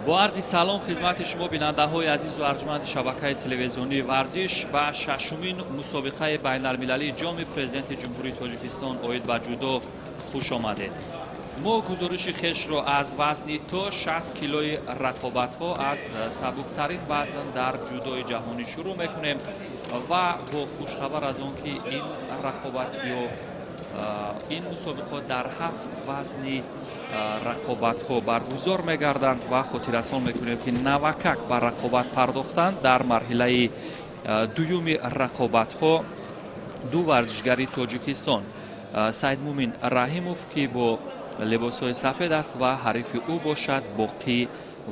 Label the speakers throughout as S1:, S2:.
S1: Бо арзи салом хизмати шумо, бинандаҳои азизу арҷманди шабакаи телевизионии «Варзиш», ба шашумин мусобиқаи байналмилалии Ҷоми Президенти Ҷумҳурии Тоҷикистон оид ба ҷудо хуш омадед. Мо гузориши хешро аз вазни то 60 килои рақобатҳо, аз сабуктарин вазн дар ҷудои ҷаҳонӣ шурӯъ мекунем ва бо хушхабар аз он ки ин рақобат ё ин мусобиқот дар ҳафт вазни рақобатҳо баргузор мегарданд ва хотиррасон мекунем, ки навакак ба рақобат пардохтанд. Дар марҳилаи дуюми рақобатҳо ду варзишгари Тоҷикистон, Саидмумин Раҳимов, ки бо либосҳои сафед аст, ва ҳарифи ӯ бошад Боқӣ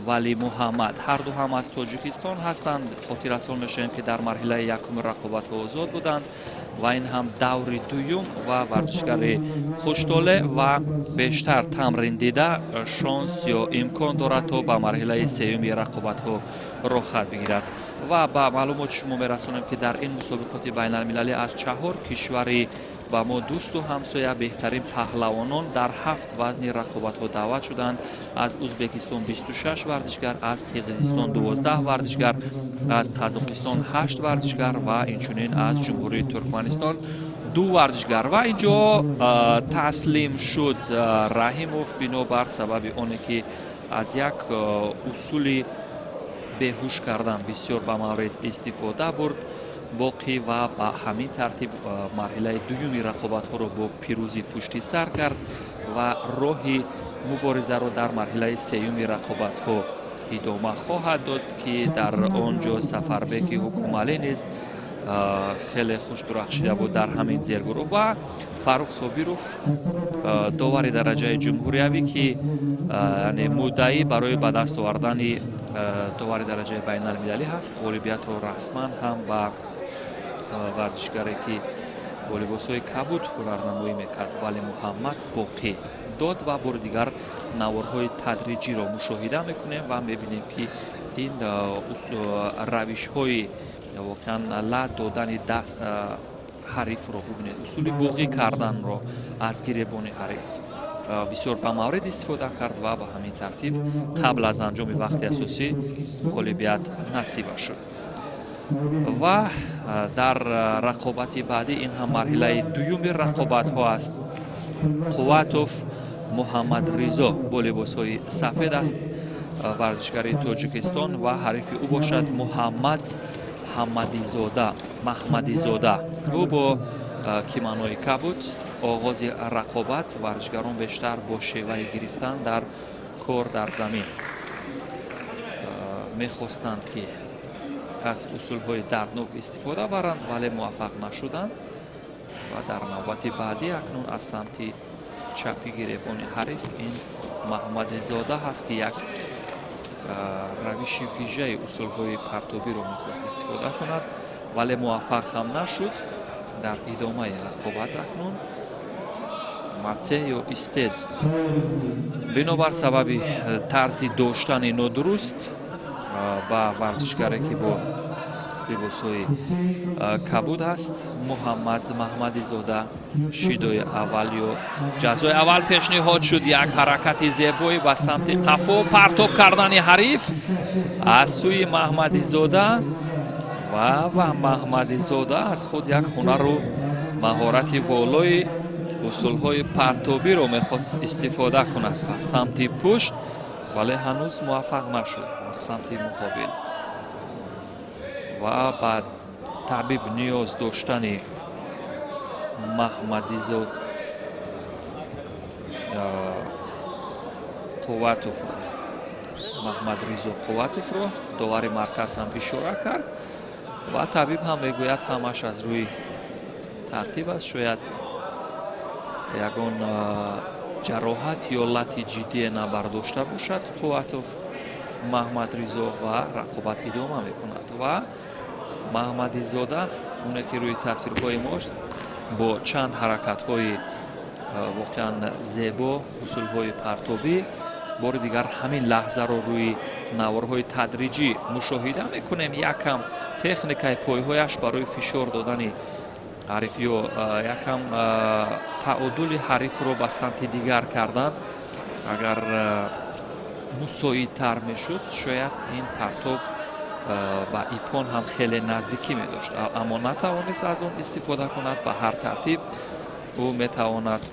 S1: Вали Муҳаммад, ҳарду ҳам аз Тоҷикистон ҳастанд. Хотиррасон мешавем, ки дар марҳилаи якуми рақобатҳо озод буданд ва ин ҳам даври дуюм ва варзишгари хуштоле ва бештар тамриндида шонс ё имкон дорад, то ба марҳилаи сеюми рақобатҳо роҳхат бигирад. Ва ба маълумоти шумо мерасонем, ки дар ин мусобиқоти байналмилалӣ аз чаҳор кишвари ба мо дӯсту ҳамсоя беҳтарин паҳлавонон дар ҳафт вазни рақобатҳо даъват шуданд. Аз Узбекистон 26 варзишгар, аз Қирғизистон 12 варзишгар, аз Қазоқистон ҳашт варзишгар ва инчунин аз Ҷумҳурии Туркманистон ду варзишгар. Ва инҷо таслим шуд Раҳимов, бинобар сабаби оне ки аз як усули беҳуш кардан бисёр ба маврид истифода бурд Боқӣ ва ба ҳамин тартиб марҳилаи дуюми рақобатҳоро бо пирӯзӣ пушти сар кард ва роҳи муборизаро дар марҳилаи сеюми рақобатҳо идома хоҳад дод, ки дар он ҷо Сафарбеки Ҳукумалӣ низ хеле хушдурахшида буд дар ҳамин зергурӯҳ ва Фаррух Собиров, довари дараҷаи ҷумҳуриявӣ, ки яъне муддаӣ барои ба даст овардани довари дараҷаи байналмилалӣ ҳаст, ғолибиятро расман ҳам ба варзишгаре, ки бо либосҳои кабуд ҳунарнамоӣ мекард, Вали Муҳаммад Боқӣ дод. Ва бори дигар наворҳои тадриҷиро мушоҳида мекунем ва мебинем, ки ин равишҳои воқеан лат додани даст ҳарифро бибинед, усули буғӣ карданро аз гиребони ҳариф бисёр ба маврид истифода кард ва ба ҳамин тартиб қабл аз анҷоми вақти асосӣ ғолибият насиба шуд. Ва дар рақобати баъдӣ, ин ҳам марҳилаи дуюми рақобатҳо аст, Қувватов Муҳаммадризо бо либосҳои сафед аст, варзишгари Тоҷикистон, ва ҳарифи ӯ бошад Муҳаммад Ҳамадизода, Маҳмадизода, ӯ бо киманои кабуд. Оғози рақобат, варзишгарон бештар бо шеваи гирифтан дар кор дар замин мехостанд, ки аз усулҳои дарднок истифода баранд, вале муваффақ нашуданд. Ва дар навбати баъдӣ акнун аз самти чапи гиребони ҳариф ин Маҳмадизода ҳаст, ки як равиши вижаи усулҳои партобиро мехост истифода кунад, вале муваффақ ҳам нашуд. Дар идомаи рақобат акнун мате ё истед, бинобар сабаби тарзи доштани нодуруст ба варзишгаре, ки бо либосҳои кабуд аст, Муҳаммад Маҳмадизода, шидои аввал ё ҷазои аввал пешниҳод шуд. Як ҳаракати зебоӣ ба самти қафо партоб кардани ҳариф аз сӯи Маҳмадизода ва Маҳмадизода аз худ як ҳунару маҳорати волои усулҳои партобиро мехост истифода кунад ба самти пушт, вале ҳанӯз муваффақ нашуд бар самти муқобил ва ба табиб ниёз доштани Маҳмадизод Қувватов, Маҳмадризо Қувватовро довари марказ ҳам ишора кард ва табиб ҳам мегӯяд, ҳамаш аз рӯи тартиб аст, шояд ягон ҷароҳат ё лати ҷиддие набардошта бошад Қувватов Маҳмадризо ва рақобат идома мекунад. Ва Маҳмадизода, оне ки рӯи тасвирҳои мост, бо чанд ҳаракатҳои воқеан зебо, усулҳои партобӣ, бори дигар ҳамин лаҳзаро рӯи наворҳои тадриҷӣ мушоҳида мекунем. Якам техникаи пойҳояш барои фишор додани ҳариф ё якам таодули ҳарифро ба самти дигар кардан, агар мусоидтар мешуд, шояд ин партоб ба ипон ҳам хеле наздикӣ медошт, аммо натавонист аз он истифода кунад. Ба ҳар тартиб ӯ метавонад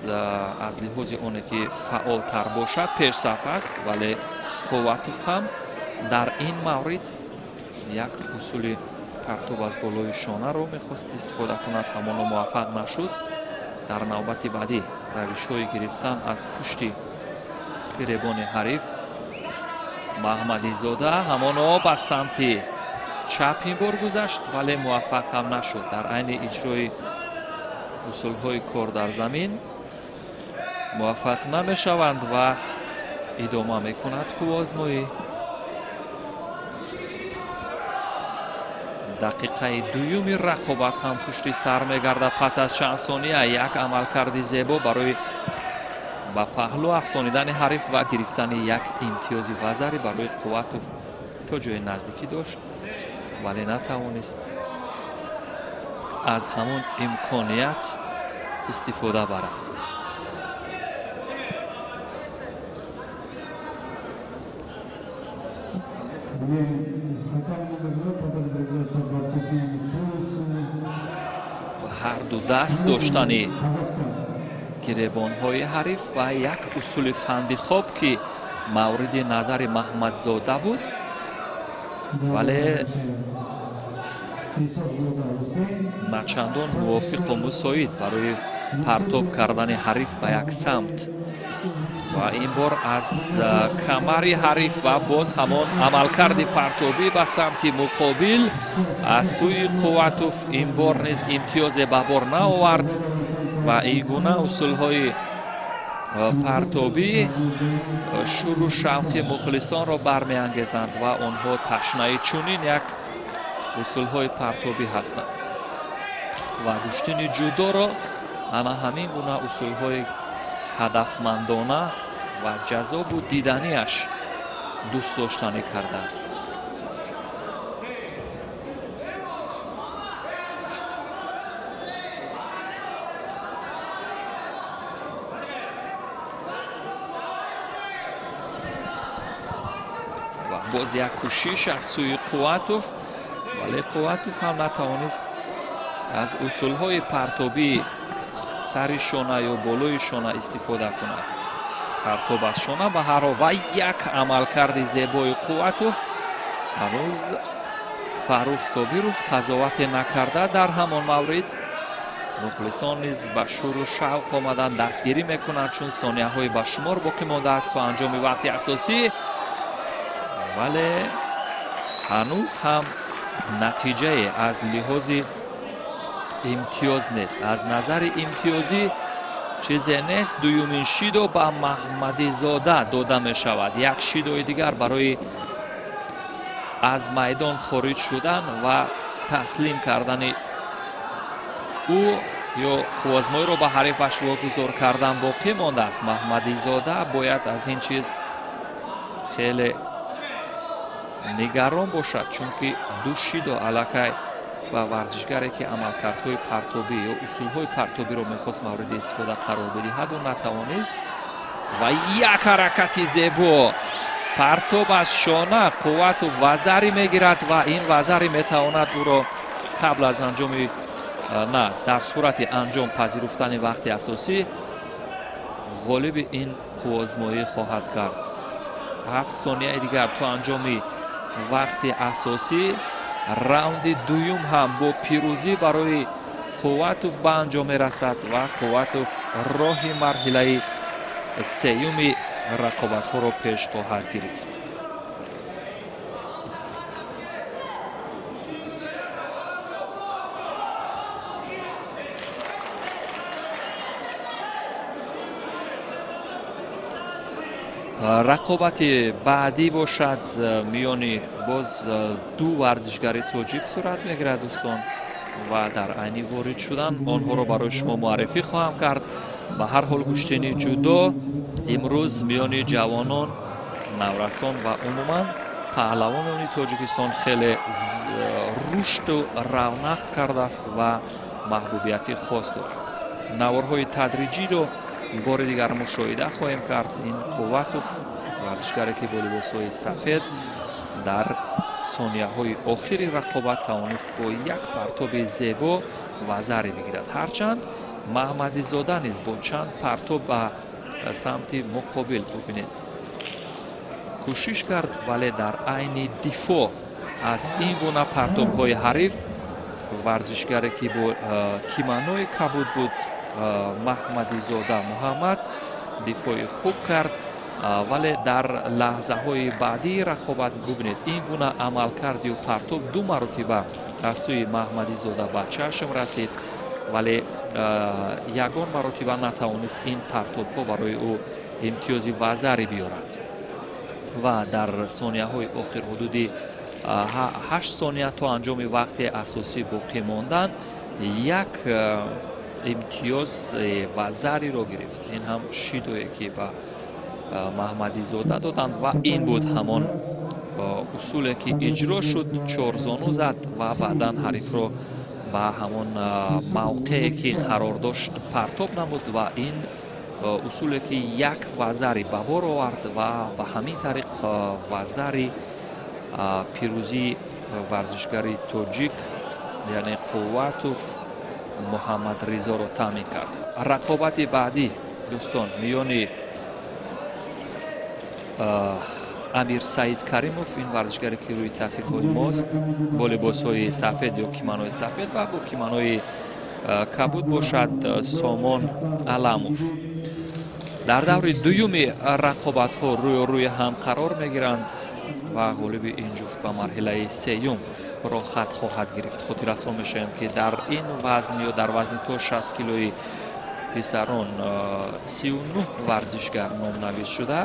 S1: аз лиҳози оне ки фаъолтар бошад пешсаф аст, вале Қувватов ҳам дар ин маврид як усули партоб аз болои шонаро мехост истифода кунад, ҳамоно муваффақ нашуд. Дар навбати баъдӣ равишҳои гирифтан аз пушти гиребони ҳариф Маҳмадизода ҳамоно ба самти чап ин бор гузашт, вале муваффақ ҳам нашуд. Дар айни иҷрои усулҳои кор дар замин муваффақ намешаванд ва идома мекунад қувваозмоӣ. Дақиқаи дуюми рақобат ҳам пушти сар мегардад. Пас аз чанд сония як амалкарди зебо барои ба паҳлӯ афтонидани ҳариф ва гирифтани як имтиёзи вазарӣ барои Қувватов то ҷои наздикӣ дошт, вале натавонист аз ҳамон имконият истифода барад. Ҳар ду даст доштани гиребонҳои ҳариф ва як усули фанди хоб ки мавриди назари Маҳмадзода буд, вале начандон мувофиқу мусоид барои партоб кардани ҳариф ба як самт. Ва ин бор аз камари ҳариф ва боз ҳамон амалкарди партобӣ ба самти муқобил аз сӯи Қувватов ин бор низ имтиёзе ба бор наовард ва ин гуна усулҳои партобӣ шуру шавқи мухлисонро бармеангезанд ва онҳо ташнаи чунин як усулҳои партобӣ ҳастанд ва гӯштини ҷудоро ана ҳамин гуна усулҳои ҳадафмандона ва ҷазобу диданиаш дӯст доштанӣ кардааст. Ва боз як кӯшиш аз сӯи Қувватов, вале Қувватов ҳам натавонист аз усулҳои партобӣ сари шона ё болои шона истифода кунад. Партоб аз шона ба ҳар ҳол ва як амалкарди зебои Қувватов. Ҳанӯз Фаррух Собиров қазовате накарда дар ҳамон маврид. Мухлисон низ ба шуру шавқ омадан дастгирӣ мекунанд, чун сонияҳои ба шумор боқӣ мондааст то анҷоми вақти асосӣ, вале ҳанӯз ҳам натиҷае аз лиҳози имтиёз нест. Аз назари имтиёзӣ чизе нест. Дуюмин шидо ба Маҳмадизода дода мешавад. Як шидои дигар барои аз майдон хориҷ шудан ва таслим кардани ӯ ё қувваозмоиро ба ҳарифаш вогузор кардан боқӣ мондааст. Маҳмадизода бояд аз ин чиз хеле нигарон бошад, чунки ду шидо аллакай ва варзишгаре ки амалкардҳои партобӣ ё усулҳои партобиро мехост мавриди истифода қарор бидиҳаду натавонист. Ва як ҳаракати зебо, партоб аз шона, Қувватов вазарӣ мегирад ва ин вазарӣ метавонад ӯро қабл аз анҷоми на дар сурати анҷом пазируфтани вақти асосӣ ғолиби ин қувваозмоӣ хоҳад кард. 7 сонияи дигар то анҷоми вақти асосӣ. Раунди дуюм ҳам бо пирӯзӣ барои Қувватов ба анҷом мерасад ва Қувватов роҳи марҳилаи сеюми рақобатҳоро пеш хоҳад гирифт. Рақобати баъдӣ бошад миёни боз ду варзишгари тоҷик сурат мегирад, дӯстон, ва дар айни ворид шудан онҳоро барои шумо муаррифӣ хоҳам кард. Ба ҳар ҳол гӯштини ҷудо имрӯз миёни ҷавонон, наврасон ва умуман паҳлавонони Тоҷикистон хеле рушду равнақ кардааст ва маҳбубияти хос дорад. Наворҳои тадриҷиро бори дигар мушоҳида хоҳем кард. Ин Қувватов Варзишгаре ки бо либосҳои сафед дар сонияҳои охири рақобат тавонист бо як партоби зебо вазаре бигирад. Ҳарчанд Маҳмадизода низ бо чанд партоб ба самти муқобил бубинед кӯшиш кард, вале дар айни дифоъ аз ин гуна партобҳои ҳариф варзишгаре ки бо киманои кабуд буд, Маҳмадизода Муҳаммад дифои хуб кард, вале дар лаҳзаҳои баъдии рақобат бубинед ин гуна амалкардию партоб ду маротиба аз сӯи Маҳмадизода ба чашм расид, вале ягон маротиба натавонист ин партобҳо барои ӯ имтиёзи вазаре биёрад. Ва дар сонияҳои охир ҳудуди 8 сония то анҷоми вақти асосӣ боқӣ мондан як имтиёз вазариро гирифт. Ин ҳам шидое ки ба Маҳмадизода доданд ва ин буд ҳамон усуле ки иҷро шуд. Чорзону зад ва баъдан ҳарифро ба ҳамон мавқее ки қарор дошт партоб намуд ва ин усуле ки як вазари ба бор овард ва ба ҳамин тариқ вазари пирӯзии варзишгари тоҷик, яъне Қувватов Муҳаммадризоро таъмин кард. Рақобати баъдӣ дӯстон миёни Амир Саид Каримов, ин варзишгаре ки рӯи таҳсилҳои мост бо либосҳои сафед ё киманои сафед ва бо киманои кабуд бошад Сомон Аламов. Дар даври дуюми рақобатҳо рӯё рӯи ҳам қарор мегиранд ва ғолиби ин ҷуфт ба марҳилаи сеюм роҳхат хоҳад гирифт. Хотиррасон мешавем ки дар ин вазн ё дар вазни то 60 килои писарон 39 варзишгар номнавис шуда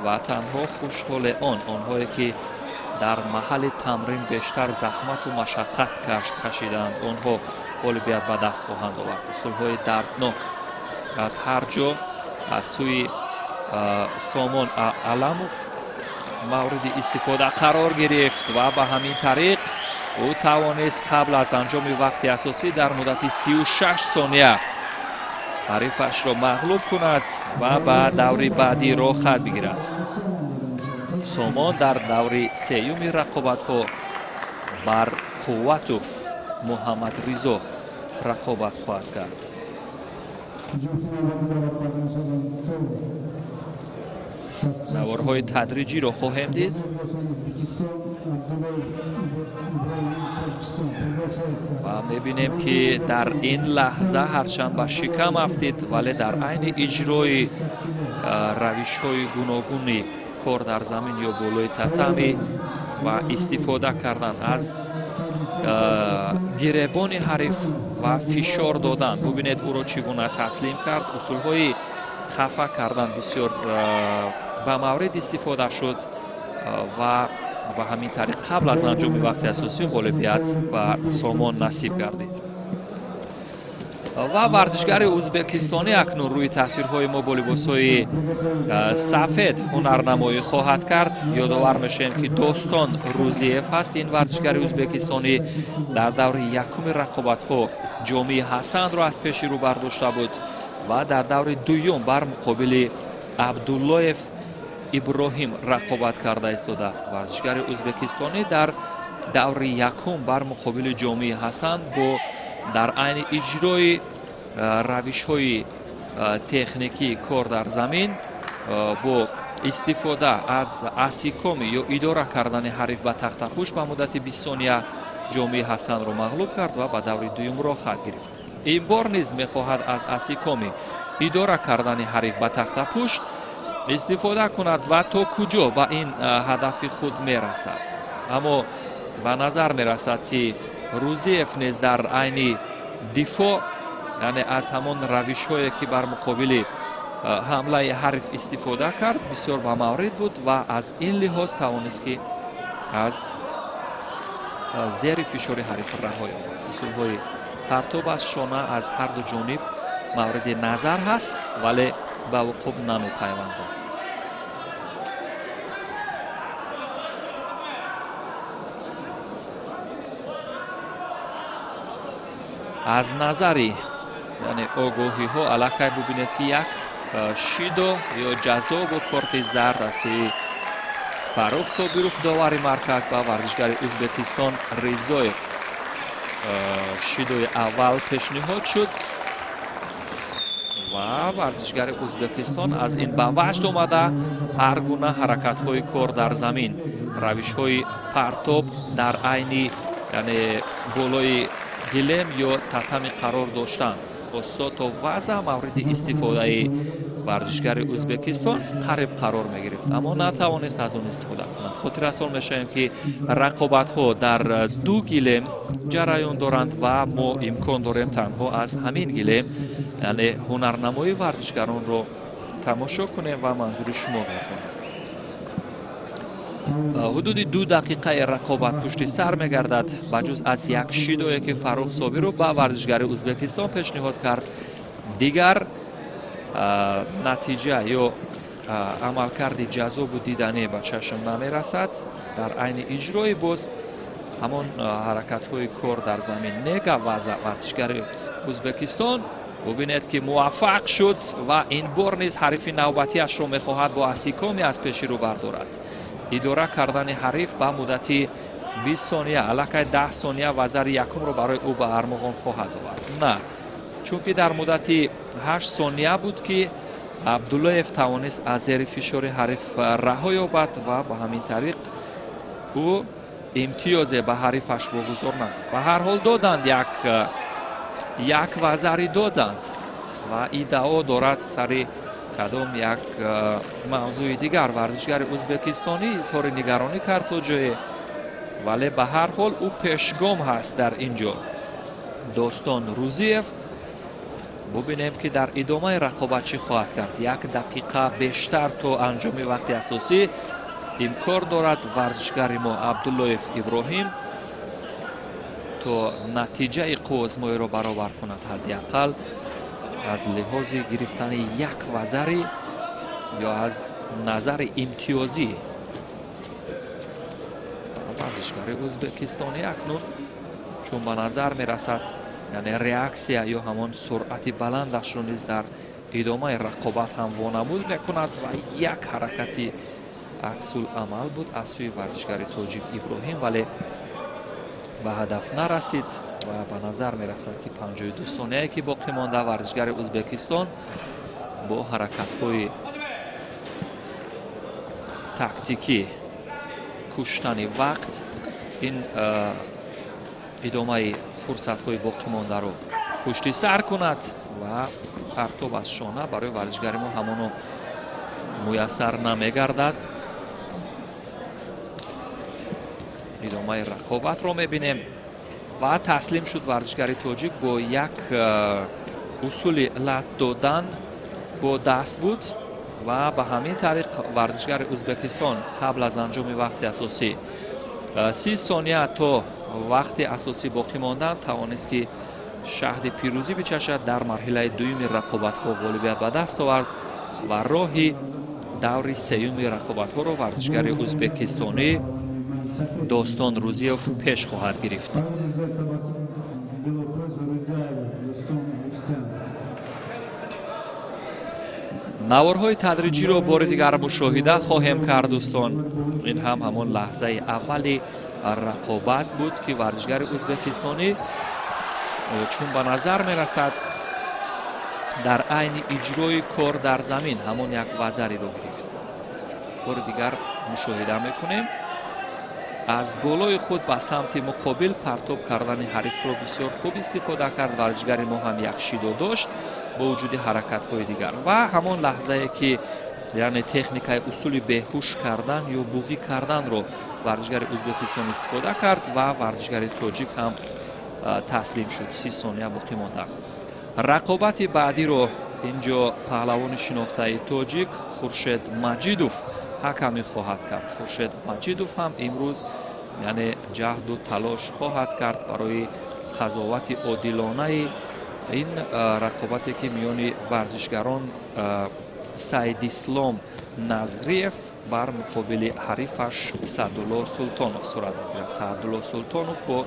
S1: ва танҳо хуштоле онҳое ки дар маҳалли тамрин бештар заҳмату машаққат кашиданд, онҳо ғолибият ба даст хоҳанд овард. Усулҳои дарднок аз ҳар ҷо аз сӯи Сомон Аламов мавриди истифода қарор гирифт ва ба ҳамин тариқ ӯ тавонист қабл аз анҷоми вақти асосӣ дар муддати 36 сония ҳарифашро мағлуб кунад ва ба даври баъдӣ роҳхат бигирад. Сомон дар даври сеюми рақобатҳо бар Қувватов Муҳаммадризо рақобат хоҳад кард. Наворҳои тадриҷиро хоҳем дид. Ва мебинем ки дар ин лаҳза ҳарчанд ба шикам афтид, вале дар айни иҷрои равишҳои гуногуни кор дар замин ё болои татами ва истифода кардан аз гиребони ҳариф ва фишор додан, бубинед ӯро чӣ гуна таслим кард. Усулҳои хафа кардан бисёр ба маврид истифода шуд ва ба ҳамин тариқ қабл аз анҷоми вақти асосӣ ғолибият ба Сомон насиб гардид. Ва варзишгари ӯзбекистонӣ акнун рӯи тасвирҳои мо бо либосҳои сафед ҳунарнамоӣ хоҳад кард. Ёдовар мешавем ки Достон Рӯзиев ҳаст. Ин варзишгари ӯзбекистонӣ дар даври якуми рақобатҳо Ҷомии Ҳасанро аз пеши рӯ бардошта буд ва дар даври дуюм бар муқобили Абдуллоев Иброҳим рақобат карда истодааст. Варзишгари ӯзбекистонӣ дар даври якум бар муқобили Ҷомии Ҳасан бо дар айни иҷрои равишҳои техникии кор дар замин бо истифода аз асикоми ё идора кардани ҳариф ба тахтапӯш ба муддати 20 сония Ҷомии Ҳасанро мағлуб кард ва ба даври дуюм роҳхат гирифт. Ин бор низ мехоҳад аз асикоми идора кардани ҳариф ба тахтапӯш истифода кунад ва то куҷо ба ин ҳадафи худ мерасад. Аммо ба назар мерасад ки Рӯзиев низ дар айни дифоъ, яъне аз ҳамон равишҳое ки бар муқобили ҳамлаи ҳариф истифода кард, бисёр ба маврид буд ва аз ин лиҳоз тавонист ки аз зери фишори ҳариф раҳо ёбад. Усулҳои партоб аз шона аз ҳар ду ҷониб мавриди назар ҳаст, вале ба вуқӯъ намепайвандад. Аз назари яъне огоҳиҳо аллакай бубинед ки як Шидо ё ҷазо бо корти зард аз сӯи Фаррух Собиров, довари марказ, ба варзишгари Ӯзбекистон Ризоев шидои аввал пешниҳод шуд ва варзишгари Ӯзбекистон аз ин ба ваҷд омада ҳар гуна ҳаракатҳои кор дар замин, равишҳои партоб дар айни, яъне болои гилем ё татами қарор доштан осото ваза мавриди истифодаи варзишгари Ӯзбекистон қариб қарор мегирифт, аммо натавонист аз он истифода кунад. Хотиррасон мешавем, ки рақобатҳо дар ду гилем ҷараён доранд ва мо имкон дорем танҳо аз ҳамин гилем, яъне ҳунарнамоии варзишгаронро тамошо кунем ва манзури шумо гардонем. Ҳудуди 2 дақиқаи рақобат пушти сар мегардад. Ба ҷуз аз як шидое, ки Фаррух Собиров ба варзишгари Ӯзбекистон пешниҳод кард, дигар натиҷа ё амалкарди ҷазобу диданӣ ба чашм намерасад. Дар айни иҷрои боз ҳамон ҳаракатҳои кор дар замин нега ваза варзишгари Ӯзбекистон бубинед, ки муваффақ шуд ва ин бор низ ҳарифи навбатиашро мехоҳад бо асикоми аз пеши рӯ бардорад. Идора кардани ҳариф ба муддати 20 сония, аллакай 10 сония вазари якумро барои ӯ ба армуғон хоҳад овард. На, чунки дар муддати 8 сония буд, ки Абдуллоев тавонист аз зери фишори ҳариф раҳо ёбад ва ба ҳамин тариқ ӯ имтиёзе ба ҳарифаш вогузор намуд. Ба ҳар ҳол доданд, як вазари доданд ва иддао дорад сари кадом як мавзӯи дигар. Варзишгари ӯзбекистонӣ изҳори нигаронӣ кард то ҷое, вале ба ҳар ҳол ӯ пешгом ҳаст дар ин ҷо. Достон Рӯзиев, бубинем, ки дар идомаи рақобат чӣ хоҳад кард. 1 дақиқа бештар то анҷоми вақти асосӣ имкор дорад варзишгари мо Абдуллоев Иброҳим то натиҷаи қуввозмоиро баробар кунад, ҳадди ақал аз лиҳози гирифтани як вазари ё аз назари имтиёзӣ. Варзишгари ӯзбекистонӣ акнун чун ба назар мерасад, яъне реаксия ё ҳамон суръати баландашро низ дар идомаи рақобат ҳам вонамуд мекунад ва як ҳаракати аксуламал буд аз сӯи варзишгари тоҷик Иброҳим, вале ба ҳадаф нарасид ва ба назар мерасад, ки 52 сонияе ки боқӣ монда варзишгари Ӯзбекистон бо ҳаракатҳои тактикӣ куштани вақт ин идомаи фурсатҳои боқимондаро пушти сар кунад ва партоб аз шона барои варзишгари мо ҳамоно муяссар намегардад. Идомаи рақобатро мебинем ва таслим шуд варзишгари тоҷик бо як усули лат додан бо даст буд ва ба ҳамин тариқ варзишгари Ӯзбекистон қабл аз анҷоми вақти асосӣ 30 сония то вақти асосӣ боқӣ мондан тавонист, ки шаҳди пирӯзӣ бичашад. Дар марҳилаи дуюми рақобатҳо ғолибият ба даст овард ва роҳи даври сеюми рақобатҳоро варзишгари ӯзбекистонӣ Достон Рӯзиев пеш хоҳад гирифт. Наворҳои тадриҷиро бори дигар мушоҳида хоҳем кард, дӯстон. Ин ҳам ҳамон лаҳзаи аввали рақобат буд, ки варзишгари ӯзбекистонӣ чун ба назар мерасад дар айни иҷрои кор дар замин ҳамон як вазариро гирифт. Бори дигар мушоҳида мекунем, аз болои худ ба самти муқобил партоб кардани ҳарифро бисёр хуб истифода кард. Варзишгари мо ҳам як шидо дошт бо вуҷуди ҳаракатҳои дигар ва ҳамон лаҳзае, ки яъне техникаи усули беҳуш кардан ё буғӣ карданро варзишгари Ӯзбекистон истифода кард ва варзишгари тоҷик ҳам таслим шуд. 30 сония боқӣ монда. Рақобати баъдиро инҷо паҳлавони шинохтаи тоҷик Хуршед Маҷидов ҳакамӣ хоҳад кард. Хуршед Маҷидов ҳам имрӯз яъне ҷаҳду талош хоҳад кард барои қазовати одилонаи ин рақобате, ки миёни варзишгарон Саидислом Назриев бар муқобили ҳарифаш Саъдулло Султонов сурат мегирад. Саъдулло Султонов бо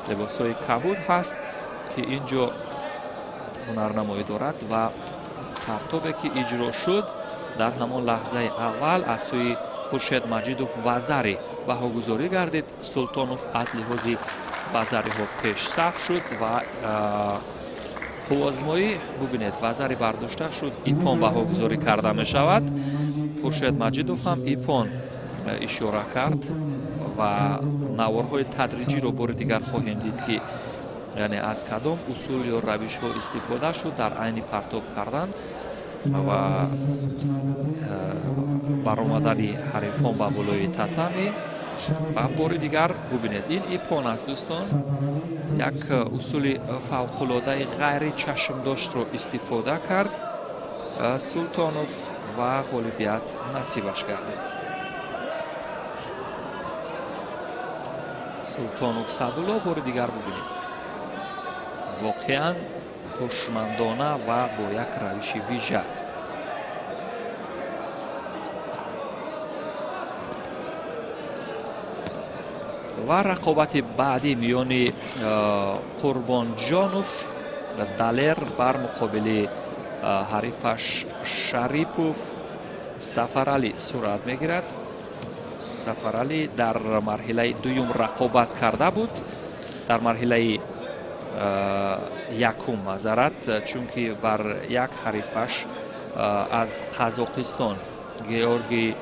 S1: либосҳои кабуд ҳаст, ки ин ҷо ҳунарнамоӣ дорад ва Партобе ки иҷро шуд дар ҳамон лаҳзаи аввал аз сӯи Хуршед Маҷидов вазари баҳогузорӣ гардид. Султонов аз лиҳози вазариҳо пешсаф шуд ва қуввозмоӣ бубинед, вазари бардошта шуд, ипон баҳогузорӣ карда мешавад. Хуршед Маҷидов ҳам ипон ишора кард ва наворҳои тадриҷиро бори дигар хоҳем дид, ки яъне аз кадом усул ё равишҳо истифода шуд дар айни партоб кардан ва баромадани ҳарифон ба болои татами. Ва бори дигар бубинед, ин ипон аст дӯстон, як усули фавқулодаи ғайричашмдоштро истифода кард Султонов ва ғолибият насибаш гардид. Султонов Садулло бори дигар бубинед, воқеан ҳушмандона ва бо як равиши вижа. Ва рақобати баъдӣ миёни Қурбонҷонов Далер бар муқобили ҳарифаш Шарипов Сафаралӣ сурат мегирад. Сафаралӣ дар марҳилаи дуюм рақобат карда буд, дар марҳилаи якум маъзарат, чунки бар як ҳарифаш аз Қазоқистон Георгий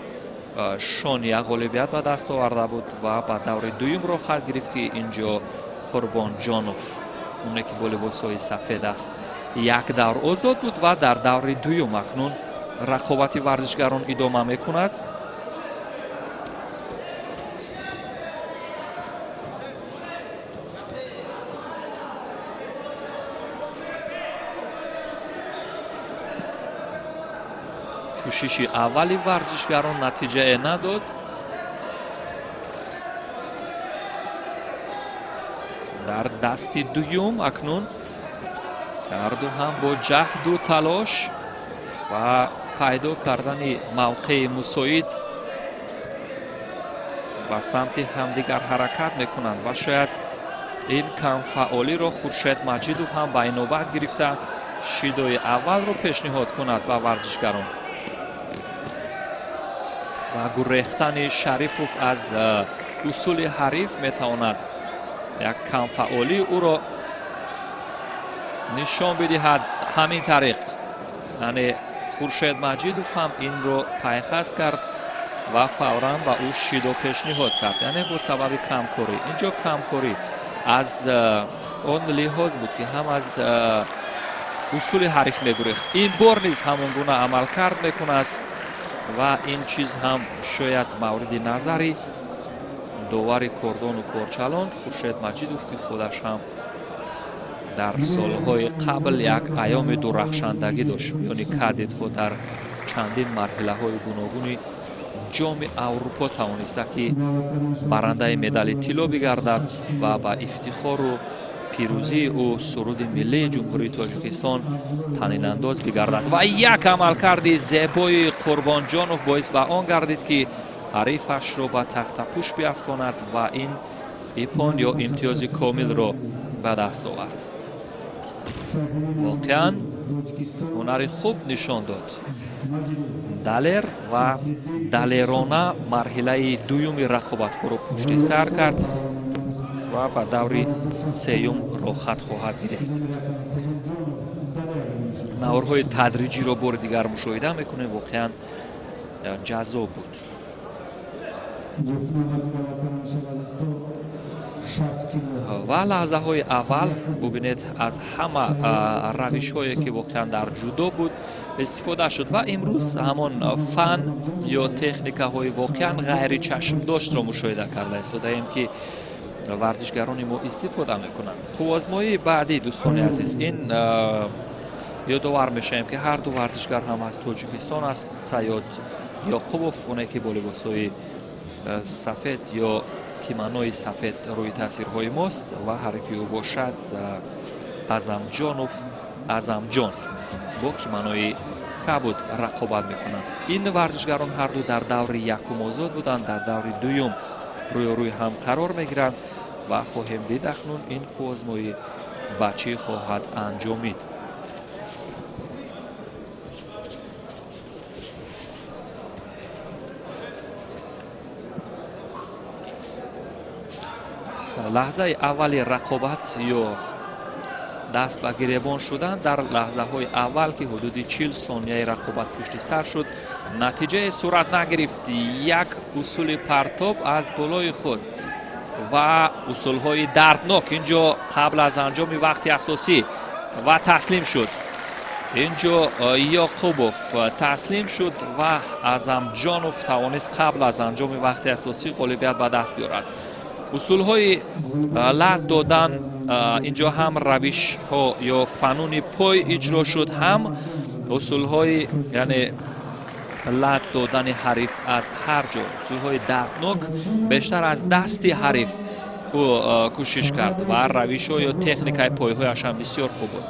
S1: Шония ғолибият ба даст оварда буд ва ба даври дуюм роҳ гирифт, ки инҷо Қурбонҷонов, оне ки бо либосҳои сафед аст, як давр озод буд ва дар даври дуюм акнун рақобати варзишгарон идома мекунад. Кӯшиши аввали варзишгарон натиҷае надод. Дар дасти дуюм акнун ҳарду ҳам бо ҷаҳду талош ва пайдо кардани мавқеи мусоид ба самти ҳамдигар ҳаракат мекунанд ва шояд ин камфаъолиро Хуршед Маҷидов ҳам ба инобат гирифта шидои аввалро пешниҳод кунад ба варзишгарон. Ва гурехтани Шарипов аз усули ҳариф метавонад як камфаъолии ӯро нишон бидиҳад. Ҳамин тариқ, яъне Хуршед Маҷидов ҳам инро пайхас кард ва фавран ба ӯ шидо пешниҳод кард, яъне бо сабаби камкорӣ. Инҷо камкорӣ аз он лиҳоз буд, ки ҳам аз усули ҳариф мегурехт, ин бор низ ҳамон гуна амалкард мекунад ва ин чиз ҳам шояд мавриди назари довари кордону корчалон Хуршед Маҷидов, ки худаш ҳам дар солҳои қабл як айёми дурахшандагӣ дошт миёни кадетҳо дар чандин марҳилаҳои гуногуни ҷоми Аврупо тавониста, ки барандаи медали тилло бигардад ва ба ифтихору пирӯзии ӯ суруди миллии Ҷумҳурии Тоҷикистон танинандоз бигардад. Ва як амалкарди зебои Қурбонҷонов боис ба он гардид, ки ҳарифашро ба тахтапӯш биафтонад ва ин ипон ё имтиёзи комилро ба даст овард. Воқеан ҳунари хуб нишон дод Далер ва далерона марҳилаи дуюми рақобатҳоро пушти сар кард ва ба даври сеюм роҳхат хоҳад гирифт. Наворҳои тадриҷиро бори дигар мушоҳида мекунем, воқеан ҷаззоб буд. Ва лаҳзаҳои аввал бубинед, аз ҳама равишҳое ки воқеан дар ҷудо буд истифода шуд ва имрӯз ҳамон фан ё техникаҳои воқеан ғайричашмдоштро мушоҳида карда истодаем, ки варзишгарони мо истифода мекунанд. Қуввозмоии баъдӣ дӯстони азиз, ин ёдовар мешавем, ки ҳар ду варзишгар ҳам аз Тоҷикистон аст. Саёд Ёқубов, оне ки бо либосҳои сафед ё киманои сафед рӯи тасвирҳои мост, ва ҳарифи ӯ бошад Азамҷонов Азамҷон бо киманои кабуд рақобат мекунанд. Ин варзишгарон ҳарду дар даври якум озод буданд, дар даври дуюм рӯёрӯи ҳам қарор мегиранд ва хоҳем дид акнун ин қуввозмоӣ ба чӣ хоҳад анҷомид. Лаҳзаи аввали рақобат ё даст ба гиребон шудан дар лаҳзаҳои аввал, ки ҳудуди 40 сонияи рақобат пушти сар шуд, натиҷае сурат нагирифт. Як усули партоб аз болои худ ва усулҳои дарднок инҷо қабл аз анҷоми вақти асосӣ ва таслим шуд. Инҷо Ёқубов таслим шуд ва Аъзамҷонов тавонист қабл аз анҷоми вақти асосӣ ғолибият ба даст биёрад. Усулҳои лат додан инҷо ҳам равишҳо ё фануни пой иҷро шуд, ҳам усулҳои яъне лат додани ҳариф аз ҳар ҷо, усулҳои дарднок бештар аз дасти ҳариф ӯ кӯшиш кард ва равишҳо ё техникаи пойҳояш ҳам бисёр хуб буд.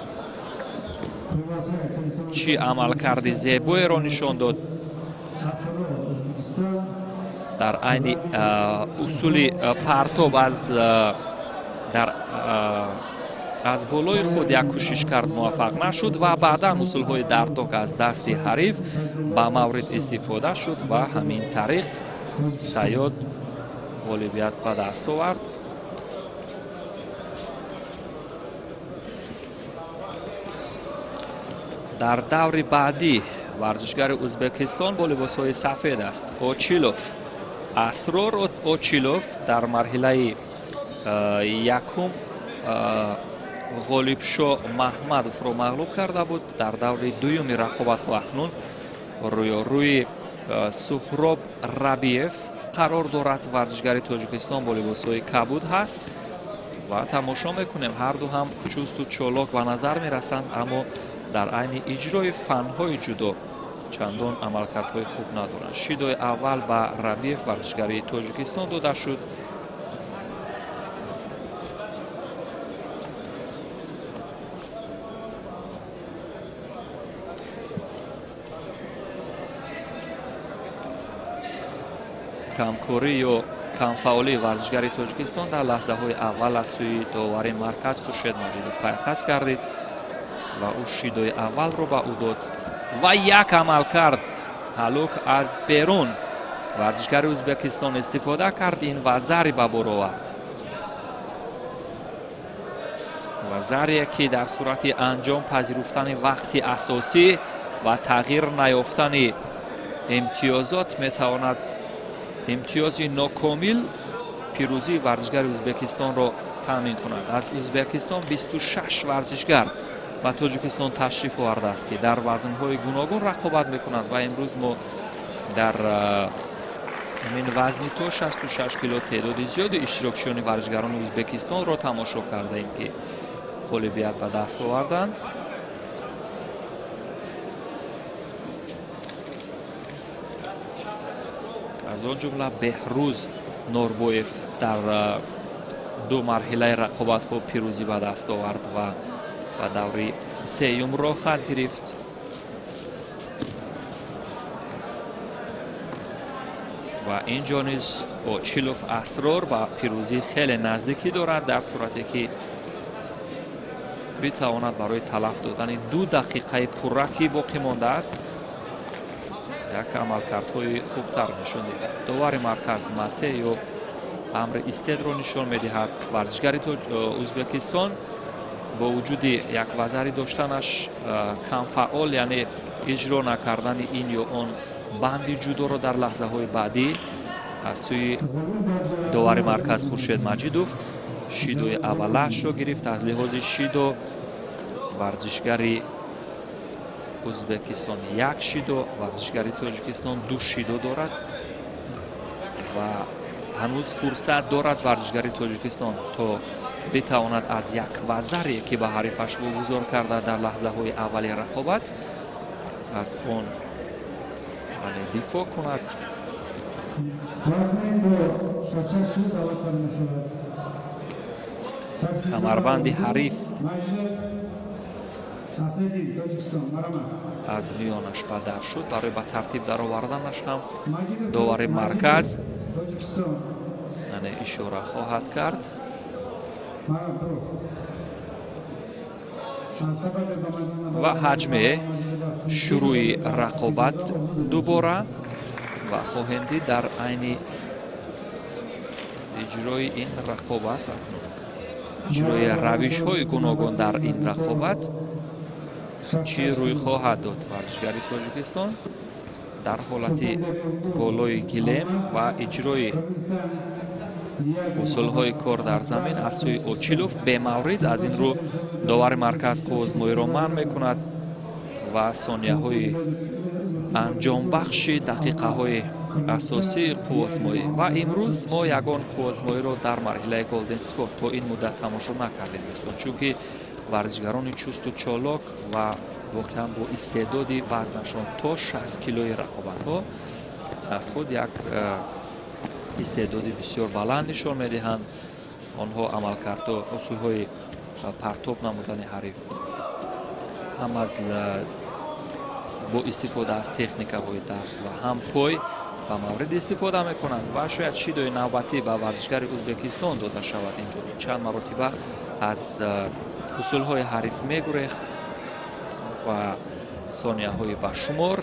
S1: Чӣ амалкарди зебоеро нишон дод дар айни усули партоб аз болои худ як кӯшиш кард, муваффақ нашуд ва баъдан усулҳои дарднок аз дасти ҳариф ба маврид истифода шуд ва ҳамин тариқ Саёд ғолибият ба даст овард. Дар даври баъдӣ варзишгари Ӯзбекистон бо либосҳои сафед аст. Очилов, Асрор Очилов дар марҳилаи якум Ғолибшо Маҳмадовро мағлуб карда буд. Дар даври дуюми рақобатҳо акнун рӯёрӯи Суҳроб Рабиев қарор дорад. Варзишгари Тоҷикистон бо либосҳои кабуд ҳаст ва тамошо мекунем. Ҳарду ҳам чусту чолок ба назар мерасанд, аммо дар айни иҷрои фанҳои ҷудо чандон амалкардҳои хуб надоранд. Шидои аввал ба Рабиев, варзишгари Тоҷикистон, дода шуд. Камкорӣ ё камфаъолии варзишгари Тоҷикистон дар лаҳзаҳои аввал аз сӯи довари марказ Хуршед Маҷидов пайхас гардид ва ӯ шидои аввалро ба ӯ дод ва як амалкард ҳалук аз берун варзишгари Ӯзбекистон истифода кард. Ин вазари ба бор овард, вазарие ки дар сурати анҷом пазируфтани вақти асосӣ ва тағйир наёфтани имтиёзот метавонад имтиёзи нокомил пирӯзии варзишгари Ӯзбекистонро таъмин кунад. Аз Ӯзбекистон 26 варзишгар ба Тоҷикистон ташриф овардааст, ки дар вазнҳои гуногун рақобат мекунанд ва имрӯз мо дар ҳамин вазни то 66 кило теъдоди зиёди иштирокчиёни варзишгарони Ӯзбекистонро тамошо кардаем, ки ғолибият ба даст оварданд. Аз он ҷумла Беҳрӯз Норбоев дар ду марҳилаи рақобатҳо пирӯзӣ ба даст овард ва ба даври сеюм роҳхат гирифт. Ва инҷо низ Очилов Асрор ба пирӯзӣ хеле наздикӣ дорад, дар сурате ки битавонад барои талаф додани 2 дақиқаи пурра, ки боқӣ мондааст, як амалкардҳои хубтар нишон диҳад. Довари марказ мате ё амри истедро нишон медиҳад. Варзишгари Ӯзбекистон бо вуҷуди як вазари доштанаш камфаъол, яъне иҷро накардани ин ё он банди ҷудоро дар лаҳзаҳои баъдӣ аз сӯи довари марказ Хуршед Маҷидов шидои аввалаашро гирифт. Аз лиҳози шидо варзишгари Ӯзбекистон 1 шидо, варзишгари Тоҷикистон 2 шидо дорад ва ҳанӯз фурсат дорад варзишгари Тоҷикистон то битавонад аз як вазаре, ки ба ҳарифаш вогузор карда дар лаҳзаҳои аввали рақобат, аз он дифоъ кунад. Камарбанди ҳариф аз миёнаш ба дар шуд. Барои ба тартиб дароварданаш ҳам довари марказ ишора хоҳад кард. Ва ҳаҷме шурӯи рақобат дубора ва хоҳем дид дар айни Иҷрои ин рақобат, иҷрои равишҳои гуногун дар ин рақобат чӣ рӯй хоҳад дод? Варзишгари Тоҷикистон дар ҳолати болои гилем ва иҷрои усулҳои кор дар замин аз сӯи Очилов бемаврид. Аз ин рӯ довари марказ қуввозмоиро манъ мекунад ва сонияҳои анҷомбахши дақиқаҳои асосии қуввозмоӣ. Ва имрӯз мо ягон қуввозмоиро дар марҳилаи Golden Score то ин муддат тамошо накардем, дӯстон, чунки варзишгарони чусту чолок ва воқеан бо истеъдоди вазнашон то 60 килои рақобатҳо аз худ як истеъдоди бисёр баланд нишон медиҳанд. Онҳо амалкардҳо, усулҳои партоб намудани ҳариф ҳам аз бо истифода аз техникаҳои даст ва ҳам пой ба маврид истифода мекунанд ва шояд шидои навбатӣ ба варзишгари Ӯзбекистон дода шавад. Инҷо чанд маротиба аз усулҳои ҳариф мегурехт ва сонияҳои ба шумор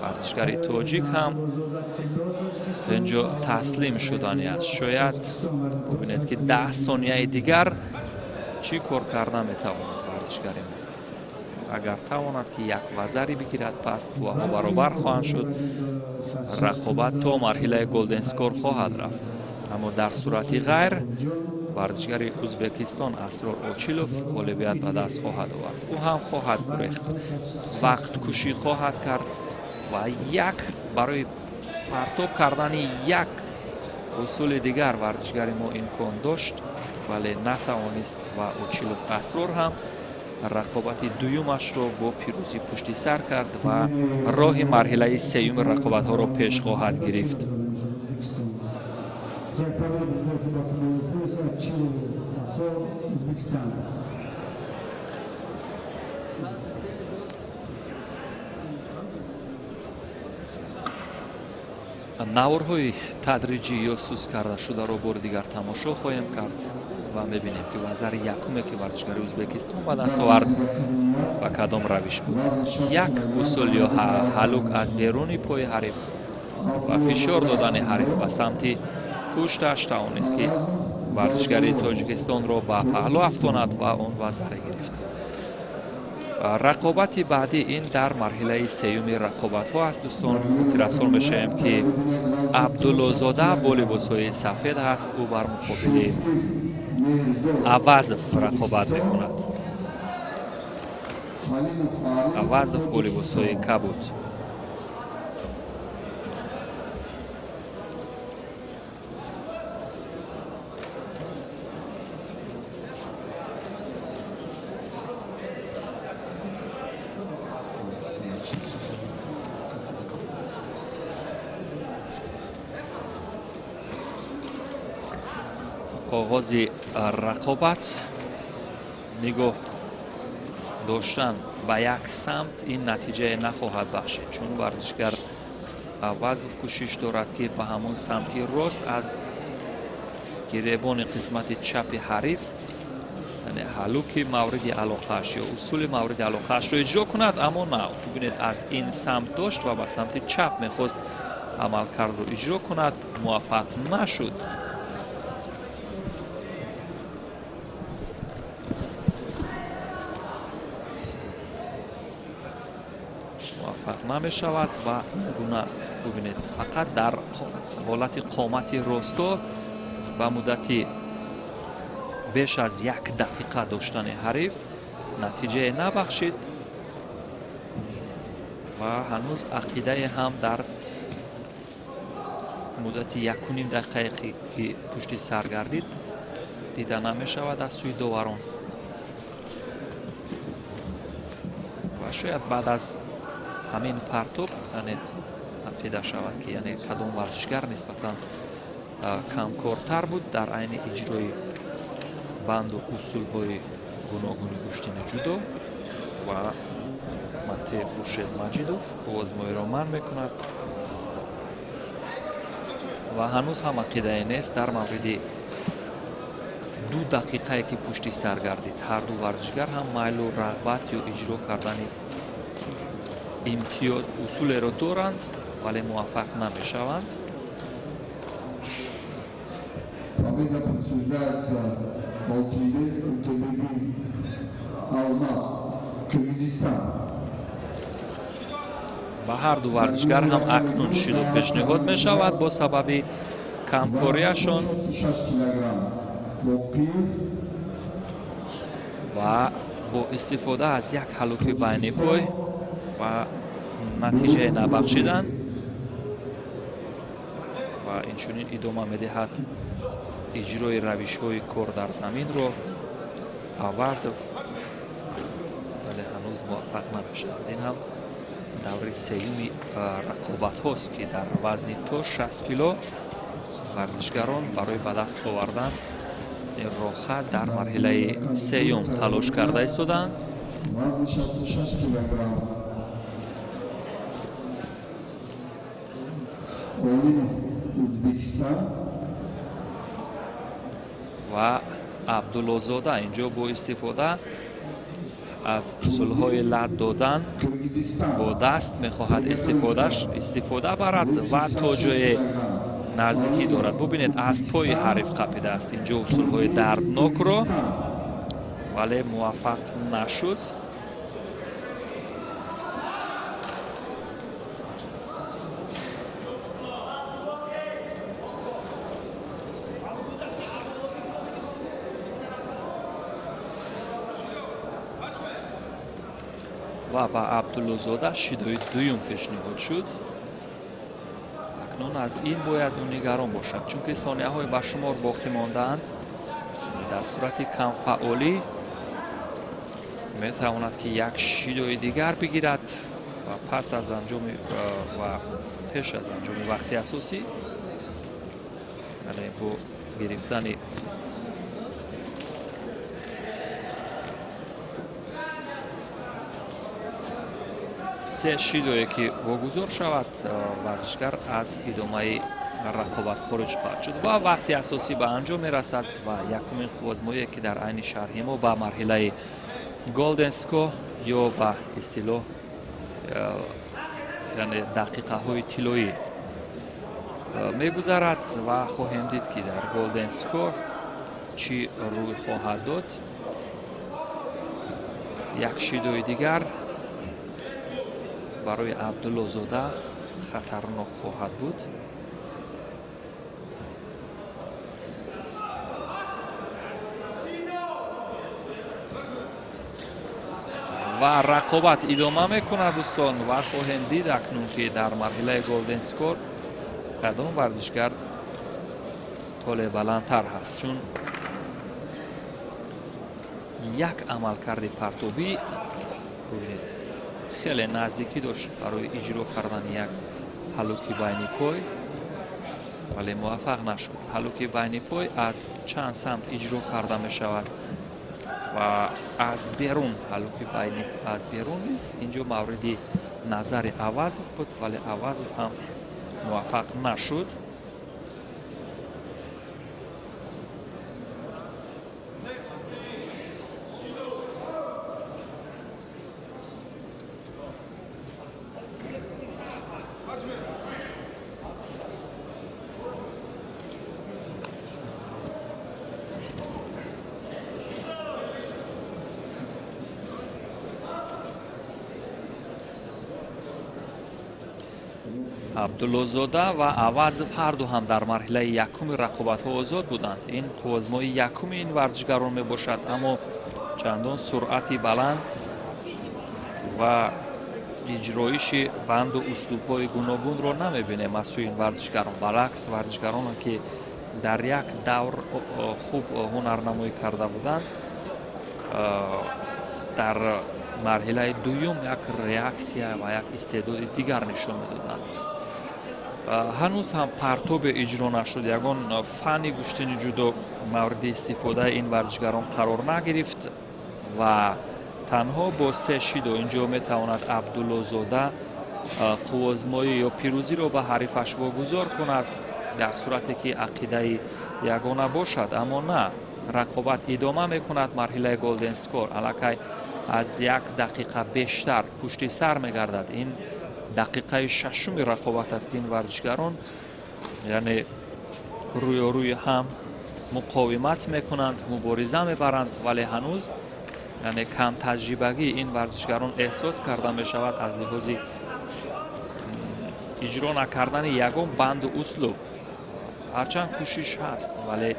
S1: варзишгари тоҷик ҳам инҷо таслим шудани аст. Шояд бубинед, ки 10 сонияи дигар чӣ кор карда метавонад варзишгари мо. Агар тавонад, ки як вазари бигирад, пас қувваҳо баробар хоҳанд шуд, рақобат то марҳилаи Golden Score хоҳад рафт. Аммо дар сурати ғайр варзишгари Ӯзбекистон Асрор Очилов ғолибият ба даст хоҳад овард. Ӯ ҳам хоҳад гурехт, вақткушӣ хоҳад кард ва як барои партоб кардани як усули дигар варзишгари мо имкон дошт, вале натавонист ва Очилов Асрор ҳам рақобати дуюмашро бо пирӯзӣ пушти сар кард ва роҳи марҳилаи сеюми рақобатҳоро пеш хоҳад гирифт. Наворҳои тадриҷӣ ё суст карда шударо бори дигар тамошо хоҳем кард ва мебинем, ки вазари якуме, ки варзишгари Ӯзбекистон ба даст овард, ба кадом равиш буд. Як усул ё ҳалук аз беруни пои ҳариф ва фишор додани ҳариф ба самти пушташ тавонист, ки варзишгари Тоҷикистонро ба паҳлӯ афтонад ва он вазаре гирифт. Рақобати баъдӣ ин дар марҳилаи сеюми рақобатҳо аст, дӯстон. Хотиррасон мешавем, ки Абдуллозода бо либосҳои сафед ҳаст. Ӯ бар муқобили Авазов рақобат мекунад. Авазов бо либосҳои кабуд. Оғози рақобат нигоҳ доштан ба як самт ин натиҷае нахоҳад бахшид, чун варзишгар Авазов кӯшиш дорад, ки ба ҳамон самти рост аз гиребони қисмати чапи ҳариф, яъне ҳалуки мавриди алоқааш ё усули мавриди алоқаашро иҷро кунад, аммо на. Бубинед, аз ин самт дошт ва ба самти чап мехост амалкардро иҷро кунад, муваффақ нашуд. Муваффақ намешавад ва гуна бубинед, фақат дар ҳолати қомати росто ба муддати беш аз як дақиқа доштани ҳариф натиҷае набахшид ва ҳанӯз ақидае ҳам дар муддати 1,5 дақиқае, ки пушти сар гардид, дида намешавад аз сӯи доварон. Ва шояд баъд аз ҳамин партоб, яъне ақида шавад, ки яъне кадом варзишгар нисбатан камкортар буд дар айни иҷрои банду усулҳои гуногуни гӯштини ҷудо. Ва Матеев Хуршед Маҷидов овозмоиро манъ мекунад ва ҳанӯз ҳам ақидае нест дар мавриди 2 дақиқае, ки пушти сар гардид. Ҳар ду варзишгар ҳам майлу рағбат ё иҷро кардани имтиёз усулеро доранд, вале муваффақ намешаванд.
S2: Победа присуждается Алтынбек Тобеби Алмаз, Киргизистан.
S1: Ба ҳар ду варзишгар ҳам акнун шидо пешниҳод мешавад бо сабаби камкориашон ва бо истифода аз як ҳалуки байни пой ва натиҷае набахшидан ва инчунин идома медиҳад иҷрои равишҳои кор дар заминро Авазов, вале ҳанӯз муваффақ намешавад. Ин ҳам даври сеюми рақобатҳост, ки дар вазни то 60 кило варзишгарон барои ба даст овардан роҳат дар марҳилаи сеюм талош карда истоданд.
S2: Вазни 66 килограмм Олимов, Узбекистан.
S1: Ва Абдуллозода инҷо бо истифода аз усулҳои лат додан бо даст мехоҳад истифода барад ва то ҷое наздикӣ дорад. Бубинед, аз пои ҳариф қапидааст инҷо усулҳои дарднокро, вале муваффақ нашуд. Ва ба Абдуллозода шидои дуюм пешниҳод шуд. Акнун аз ин бояд ӯ нигарон бошад, чунки сонияҳои ба шумор боқӣ мондаанд. Дар сурати камфаъолӣ метавонад, ки як шидои дигар бигирад ва пас аз анҷоми ва пеш аз анҷоми вақти асосӣ, яъне бо гирифтани се шидое ки вогузор шавад, варзишгар аз идомаи рақобат хориҷ хоҳад шуд ва вақти асосӣ ба анҷом мерасад. Ва якумин қуввозмоие ки дар айни шарҳи мо ба марҳилаи Golden Score ё ба истилоҳ яъне дақиқаҳои тиллоӣ мегузарад ва хоҳем дид, ки дар Golden Score чӣ рӯй хоҳад дод. Як шидои дигар барои Абдуллозода хатарнок хоҳад буд. Ва рақобат идома мекунад, дӯстон, ва хоҳем дид акнун, ки дар марҳилаи Golden Score кадом варзишгар толе баландтар ҳаст, чун як амалкарди партобӣ бубинед хеле наздикӣ дошт барои иҷро кардани як ҳалуки байни пой, вале муваффақ нашуд. Ҳалуки байни пой аз чанд самт иҷро карда мешавад ва аз берун ҳалуки байни аз берун низ инҷо мавриди назари Авазов буд, вале Авазов ҳам муваффақ нашуд. Абдуллозода ва Авазов ҳар ду ҳам дар марҳилаи якуми рақобатҳо озод буданд. Ин қуввозмои якуми ин варзишгарон мебошад, аммо чандон суръати баланд ва иҷроиши банду услубҳои гуногунро намебинем аз сӯи ин варзишгарон. Баръакс, варзишгароне ки дар як давр хуб ҳунарнамоӣ карда буданд, дар марҳилаи дуюм як реаксия ва як истеъдоди дигар нишон медоданд. Ҳанӯз ҳам партобе иҷро нашуд, ягон фанни гӯштини ҷудо мавриди истифодаи ин варзишгарон қарор нагирифт ва танҳо бо се шидо инҷо метавонад Абдуллозода қуввозмоӣ ё пирӯзиро ба ҳарифаш вогузор кунад дар сурате ки ақидаи ягона бошад. Аммо на, рақобат идома мекунад. Марҳилаи Golden Score аллакай аз як дақиқа бештар пушти сар мегардад. Ин дақиқаи шашуми рақобат аст, ки ин варзишгарон яъне рӯёрӯи ҳам муқовимат мекунанд, мубориза мебаранд, вале ҳанӯз яъне камтаҷрибагии ин варзишгарон эҳсос карда мешавад аз лиҳози иҷро накардани ягон банду услуб. Ҳарчанд кӯшиш ҳаст, вале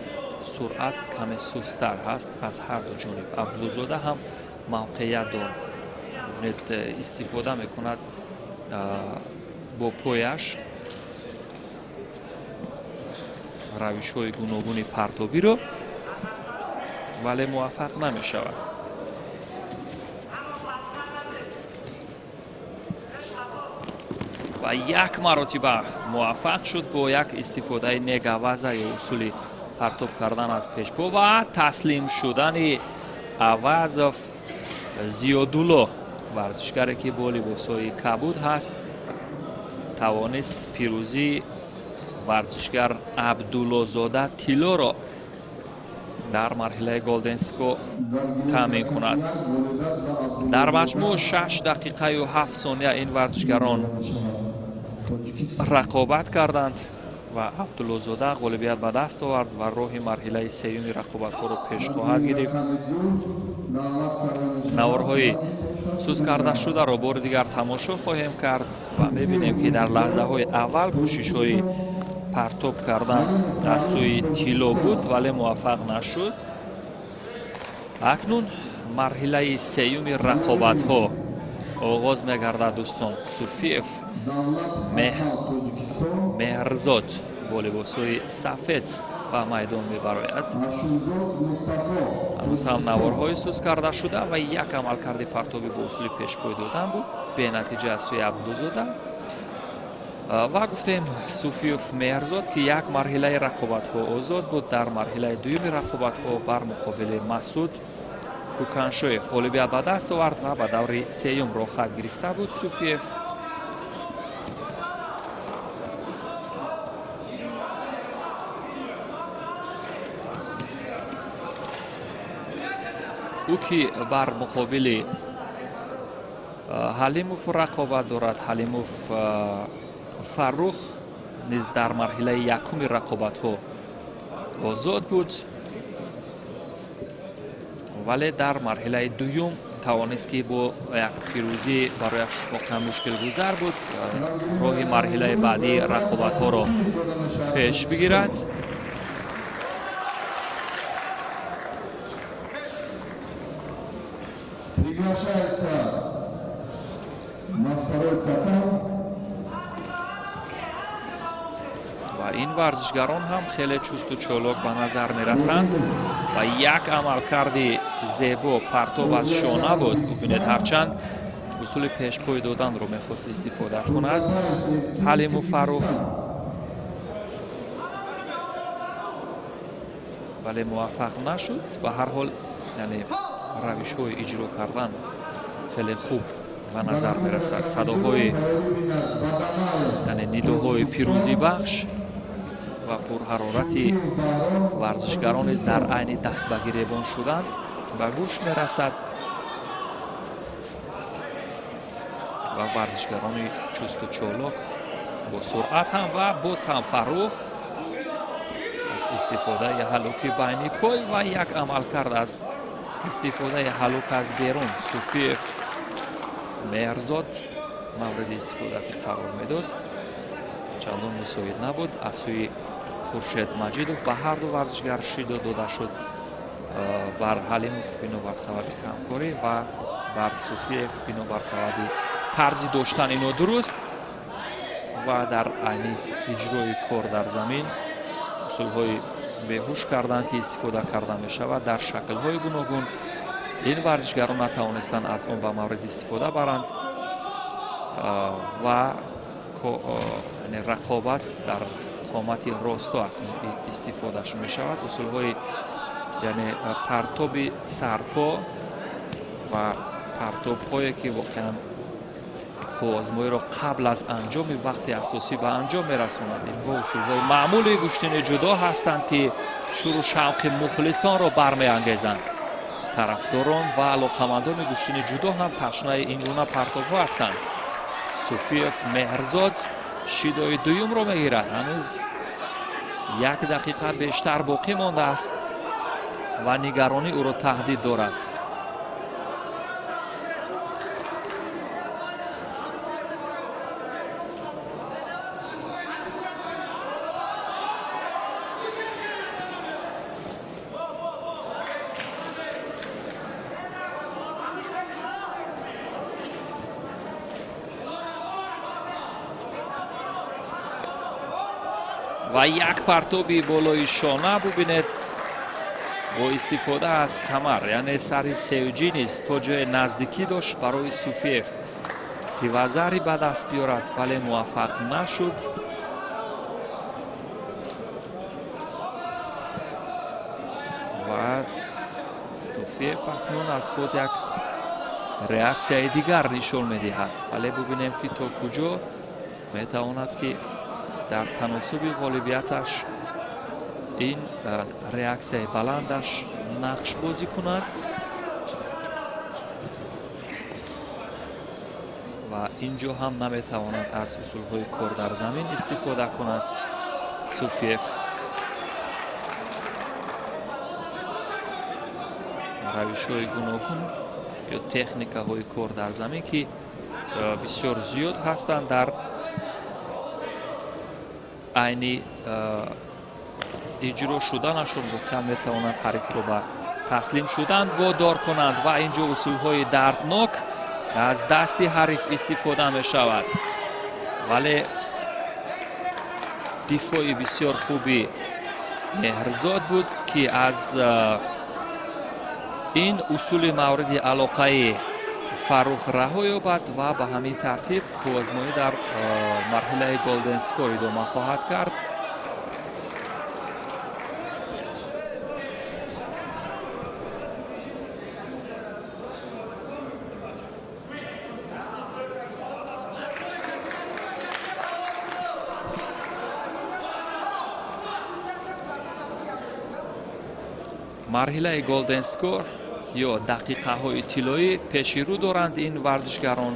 S1: суръат каме сусттар ҳаст аз ҳар ду ҷониб. Абдуллозода ҳам мавқеият дорад, бибинед, истифода мекунад бо пояш равишҳои гуногуни партобиро, вале муваффақ намешавад. Ва як маротиба муваффақ шуд бо як истифодаи негаваза ё усули партоб кардан аз пешпо ва таслим шудани Авазов Зиёдулло, варзишгаре ки бо либосҳои кабуд ҳаст, тавонист пирӯзии варзишгар Абдуллозода Тиллоро дар марҳилаи голденско таъмин кунад. Дар маҷмӯъ 6 дақиқаю 7 сония ин варзишгарон рақобат карданд ва Абдуллозода ғолибият ба даст овард ва роҳи марҳилаи сеюми рақобатҳоро пеш хоҳад гирифт. Наворҳои сус карда шударо бори дигар тамошо хоҳем кард ва мебинем, ки дар лаҳзаҳои аввал кӯшишҳои партоб кардан аз сӯи Тилло буд, вале муваффақ нашуд. Акнун марҳилаи сеюми рақобатҳо оғоз мегардад, дӯстон. Суфиев Меҳрзод бо либосҳои сафед ба майдон мебарояд. Ҳанӯз ҳам наворҳои сус карда шуда ва як амалкарди партобӣ бо усули пешпой додан буд, бенатиҷа аз сӯи Абдуллозода. Ва гуфтем, Суфиев Меҳрзод, ки як марҳилаи рақобатҳо озод буд, дар марҳилаи дуюми рақобатҳо бар муқобили Масуд Куканшоев ғолибият ба даст овард ва ба даври сеюм роҳхат гирифта буд Суфиев. Ӯ ки бар муқобили Ҳалимов рақобат дорад, Ҳалимов Фаррух низ дар марҳилаи якуми рақобатҳо озод буд, вале дар марҳилаи дуюм тавонист, ки бо як пирӯзӣ барояш воқеан мушкилгузар буд, роҳи марҳилаи баъдии рақобатҳоро пеш бигирад.
S2: Приглашается на второй татам.
S1: Ва ин варзишгарон ҳам хеле чусту чолок ба назар мерасанд ва як амалкарди зебо партоб аз шона буд. Бубинед, ҳарчанд усули пешпой доданро мехост истифода кунад Ҳалиму Фаррух, вале муваффақ нашуд. Ба ҳар ҳол, яъне равишҳои иҷро кардан хеле хуб ба назар мерасад. Садоҳои, яъне нидоҳои пирӯзибахш ва пурҳарорати варзишгарон низ дар айни даст ба гиребон шудан ба гӯш мерасад ва варзишгарони чусту чолок бо суръат ҳам ва боз ҳам Фаррух аз истифодаи ҳалуки байни пой ва як амалкард аз истифодаи ҳалук аз берун Суфиев Меҳрзод мавриди истифода ки қарор медод, чандон мусоид набуд. Аз сӯи Хуршед Маҷидов ба ҳар ду варзишгар шидо дода шуд, бар Ҳалимов бинобар сабаби камкорӣ ва бар Суфиев бинобар сабаби тарзи доштани нодуруст ва дар айни иҷрои кор дар замин усулҳои беҳуш кардан, ки истифода карда мешавад дар шаклҳои гуногун. Ин варзишгарон натавонистанд аз он ба мавриди истифода баранд ва рақобат дар қомати росто истифодаш мешавад. Усулҳои, яъне партоби сарпо ва партобҳое, ки воқеан қувваозмоиро қабл аз анҷоми вақти асосӣ ба анҷом мерасонанд. Инҳо усулҳои маъмули гӯштини ҷудо ҳастанд, ки шуру шавқи мухлисонро бармеангезанд. Тарафдорон ва алоқамандони гӯштини ҷудо ҳам ташнаи ин гуна партобҳо ҳастанд. Суфиев Меҳрзод шидои дуюмро мегирад. Ҳанӯз 1 дақиқа бештар боқӣ мондааст ва нигаронӣ ӯро таҳдид дорад. Ва як партоби болои шона бубинед бо истифода аз камар, яъне сари севҷӣ низ то ҷое наздикӣ дошт барои Суфиев ки вазари ба даст биёрад, вале муваффақ нашуд. Ва Суфиев акнун аз худ як реаксияи дигар нишон медиҳад, вале бубинем ки то куҷо метавонад ки дар таносуби ғолибияташ ин реаксияи баландаш нақш бозӣ кунад. Ва инҷо ҳам наметавонад аз усулҳои кор дар замин истифода кунад Суфиев. Равишҳои гуногун ё техникаҳои кор дар замин ки бисёр зиёд ҳастанд дар айни иҷро шуданашон воқеан метавонанд ҳарифро ба таслим шудан водор кунанд. Ва инҷо усулҳои дарднок аз дасти ҳариф истифода мешавад, вале дифои бисёр хуби Меҳрзод буд ки аз ин усули мавриди алоқаи Фаррух раҳо ёбад ва ба ҳамин тартиб қуввазмоӣ дар марҳилаи Golden Score идома хоҳад кард. Марҳилаи Golden Score ё дақиқаҳои тиллоӣ пеши рӯ доранд ин варзишгарон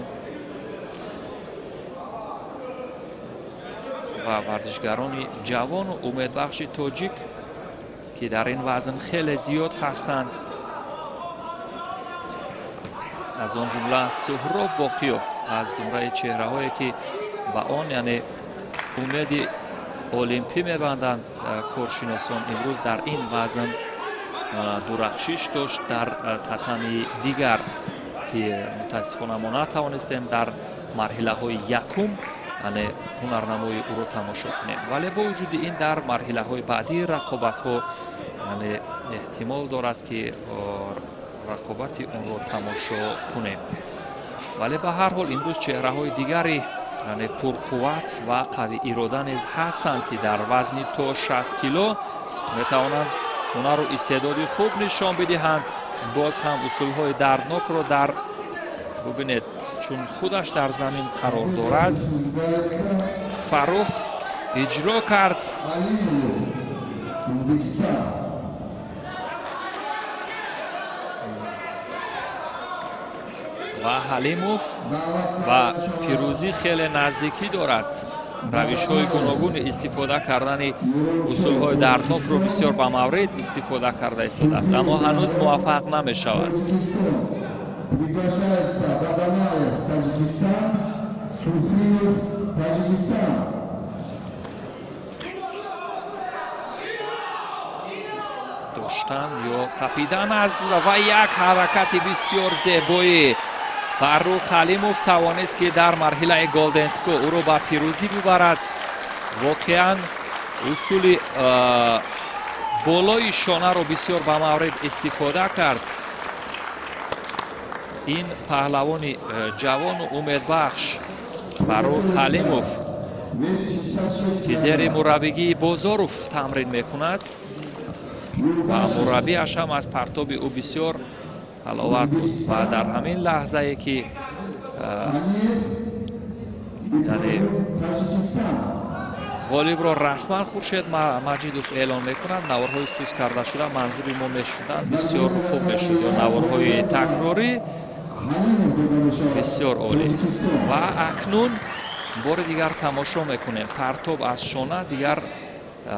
S1: ва варзишгарони ҷавону умедбахши тоҷик ки дар ин вазн хеле зиёд ҳастанд, аз он ҷумла Суҳроб Боқиёв аз зумраи чеҳраҳое ки ба он яъне умеди олимпӣ мебанданд коршиносон, имрӯз дар ин вазн дурахшиш дошт дар татами дигар ки мутаассифона мо натавонистем дар марҳилаҳои якум яъне ҳунарнамои ӯро тамошо кунем, вале бо вуҷуди ин дар марҳилаҳои баъдии рақобатҳо яъне эҳтимол дорад ки рақобати онро тамошо кунем. Вале ба ҳар ҳол имрӯз чеҳраҳои дигари яъне пурқувват ва қавиирода низ ҳастанд ки дар вазни то 60 кило метавонанд ҳунару истеъдоди хуб нишон бидиҳанд. Боз ҳам усулҳои дарднокро дар бубинед, чун худаш дар замин қарор дорад, Фаррух иҷро кард. Ва Ҳалимов ба пирӯзӣ хеле наздикӣ дорад. Равишҳои гуногуни истифода кардани усулҳои дарднокро бисёр ба маврид истифода карда истодааст, аммо ҳанӯз муваффақ намешавад. Доштан ё қапидан аз ва як ҳаракати бисёр зебои Фаррух Ҳалимов тавонист ки дар марҳилаи Golden Score ӯро ба пирӯзӣ бибарад. Воқеан усули болои шонаро бисёр ба маврид истифода кард. Ин паҳлавони ҷавону умедбахш Фаррух Ҳалимов ки зери мураббигии Бозоров тамрин мекунад ва мураббиаш ҳам аз партоби ӯ бисёр ҳаловат буд ва дар ҳамин лаҳзае ки яъне ғолибро расман Хуршед Маҷидов эълон мекунад, наворҳои сус карда шуда манзури мо мешуданд, бисёр хуб мешуд ё наворҳои такрорӣ бисёр олӣ. Ва акнун бори дигар тамошо мекунем партоб аз шона, дигар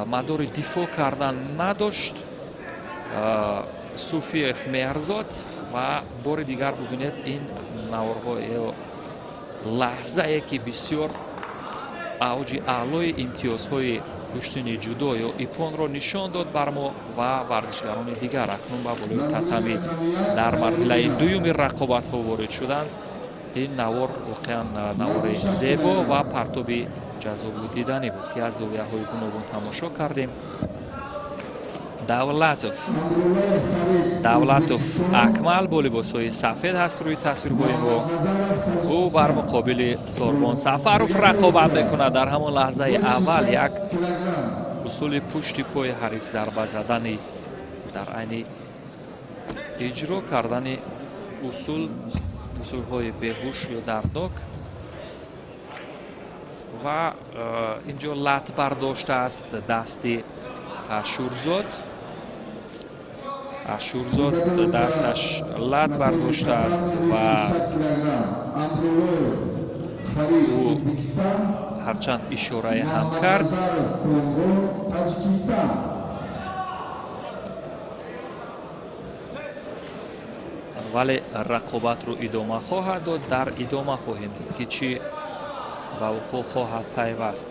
S1: Мадори дифоъ кардан надошт Суфиев Меҳрзод. Ва бори дигар бубинед ин наворҳо, лаҳзае ки бисёр авҷи аълои имтиёзҳои гӯштини ҷудо ё ипонро нишон дод бар мо ва варзишгарони дигар акнун ба болои татами дар марҳилаи дуюми рақобатҳо ворид шуданд. Ин навор воқеан навори зебо ва партоби ҷаззобу диданӣ буд, ки аз зовияҳои гуногун тамошо кардем. Давлатов Акмал бо либосҳои сафед ҳаст рӯи тасвирҳои мо. Ӯ бар муқобили Сорбон Сафаров рақобат мекунад. Дар ҳамон лаҳзаи аввал як усули пушти пои ҳариф зарба задани, дар айни иҷро кардани усулҳои беҳуш ё дарднок ва инҷо лат бардоштааст дасти Ашурзод. Ашурзод дасташ лат бардоштааст ва ӯ ҳарчанд ишорае ҳам кард, вале рақобатро идома хоҳад дод. Дар идома хоҳем дид, ки чӣ ба вуқӯъ хоҳад пайваст.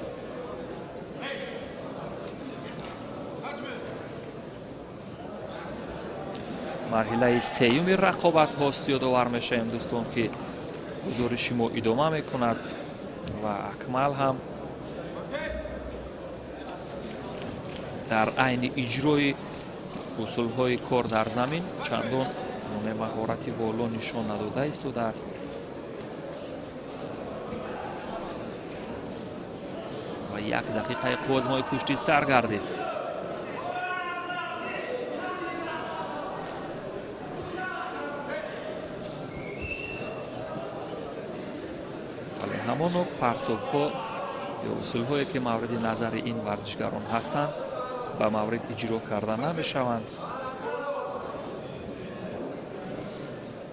S1: Марҳилаи сеюми рақобатҳост. Ёдовар мешавем, дӯстон, ки гузориши мо идома мекунад ва Акмал ҳам дар айни иҷрои усулҳои кор дар замин чандон маҳорати воло нишон надода истодааст. Ва як дақиқаи қуввазмои пушти сар гардид. Вале ҳамоно партобҳо ё усулҳое ки мавриди назари ин варзишгарон ҳастанд ба маврид иҷро карда намешаванд,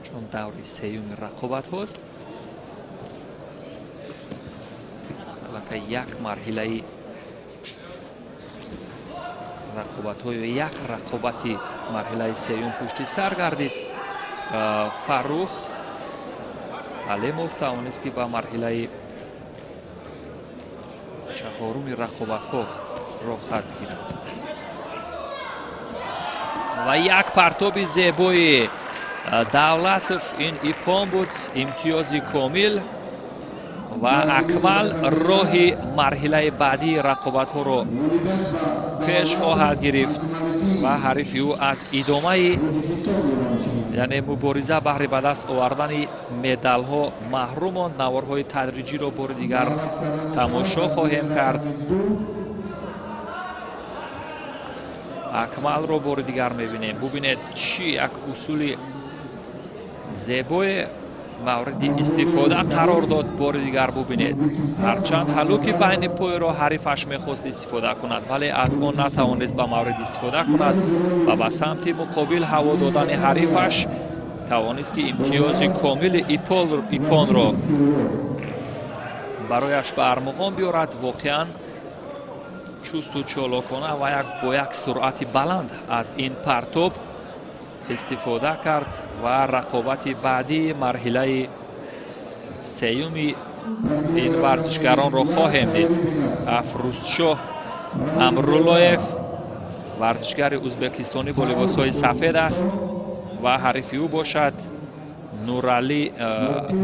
S1: чун даври сеюми рақобатҳост. Аллакай як марҳилаи рақобатҳо ё як рақобати марҳилаи сеюм пушти сар гардид. Фаррух Алимов тавонист, ки ба марҳилаи чаҳоруми рақобатҳо роҳхат гирад. Ва як партоби зебои Давлатов, ин ипон буд, имтиёзи комил ва Акмал роҳи марҳилаи баъдии рақобатҳоро пеш хоҳад гирифт ва ҳарифи ӯ аз идомаи, яъне мубориза баҳри ба даст овардани медалҳо маҳрум монд. Наворҳои тадриҷиро бори дигар тамошо хоҳем кард. Акмалро бори дигар мебинем. Бубинед, чӣ як усули зебое мавриди истифода қарор дод. Бори дигар бубинед, ҳарчанд ҳалуки байни пойро ҳарифаш мехост истифода кунад, вале аз он натавонист ба маврид истифода кунад ва ба самти муқобил ҳаво додани ҳарифаш тавонист, ки имтиёзи комили ипонро барояш ба армуғон биёрад. Воқеан чусту чолокона ва бо як суръати баланд аз ин партоб истифода кард ва рақобати баъдии марҳилаи сеюми ин варзишгаронро хоҳем дид. Афрӯзшоҳ Амруллоев варзишгари ӯзбекистонӣ бо либосҳои сафед аст ва ҳарифи ӯ бошад Нуралӣ,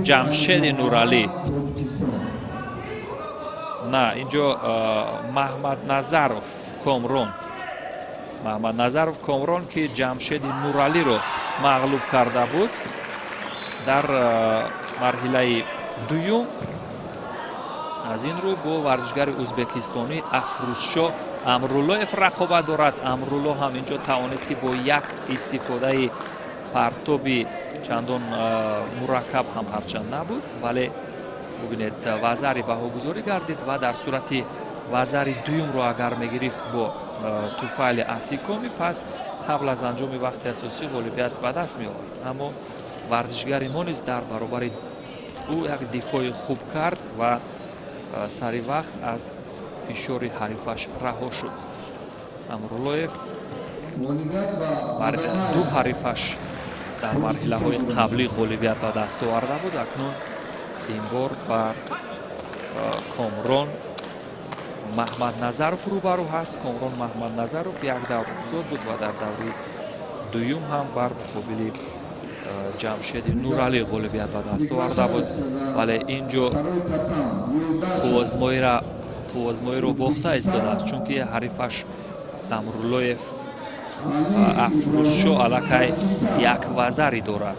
S1: Ҷамшеди Нуралӣ. На, инҷо Маҳмадназаров Комрон. Маҳмадназаров Комрон, ки Ҷамшеди Нуралиро мағлуб карда буд дар марҳилаи дуюм. Аз ин рӯ бо варзишгари ӯзбекистонӣ Афрӯзшоҳ Амруллоев рақобат дорад. Амрулло ҳам инҷо тавонист, ки бо як истифодаи партоби чандон мураккаб ҳам ҳарчанд набуд, вале бубинед, вазари баҳогузорӣ гардид ва дар сурати вазари дуюмро агар мегирифт бо туфайли асикоми, пас қабл аз анҷоми вақти асосӣ ғолибият ба даст меовард. Аммо варзишгари мо низ дар баробари ӯ як дифои хуб кард ва сари вақт аз фишори ҳарифаш раҳо шуд. Амруллоев бар ду ҳарифаш дар марҳилаҳои қаблӣ ғолибият ба даст оварда буд. Акнун ин бор бар Комрон Маҳмадназаров рӯбарӯ ҳаст. Комрон Маҳмадназаров як давр озод буд ва дар даври дуюм ҳам бар муқобили Ҷамшеди Нуралӣ ғолибият ба даст оварда буд, вале ин ҷо қуввозмоиро бохта истодааст, чунки ҳарифаш Амруллоев Афрӯзшо аллакай як вазари дорад.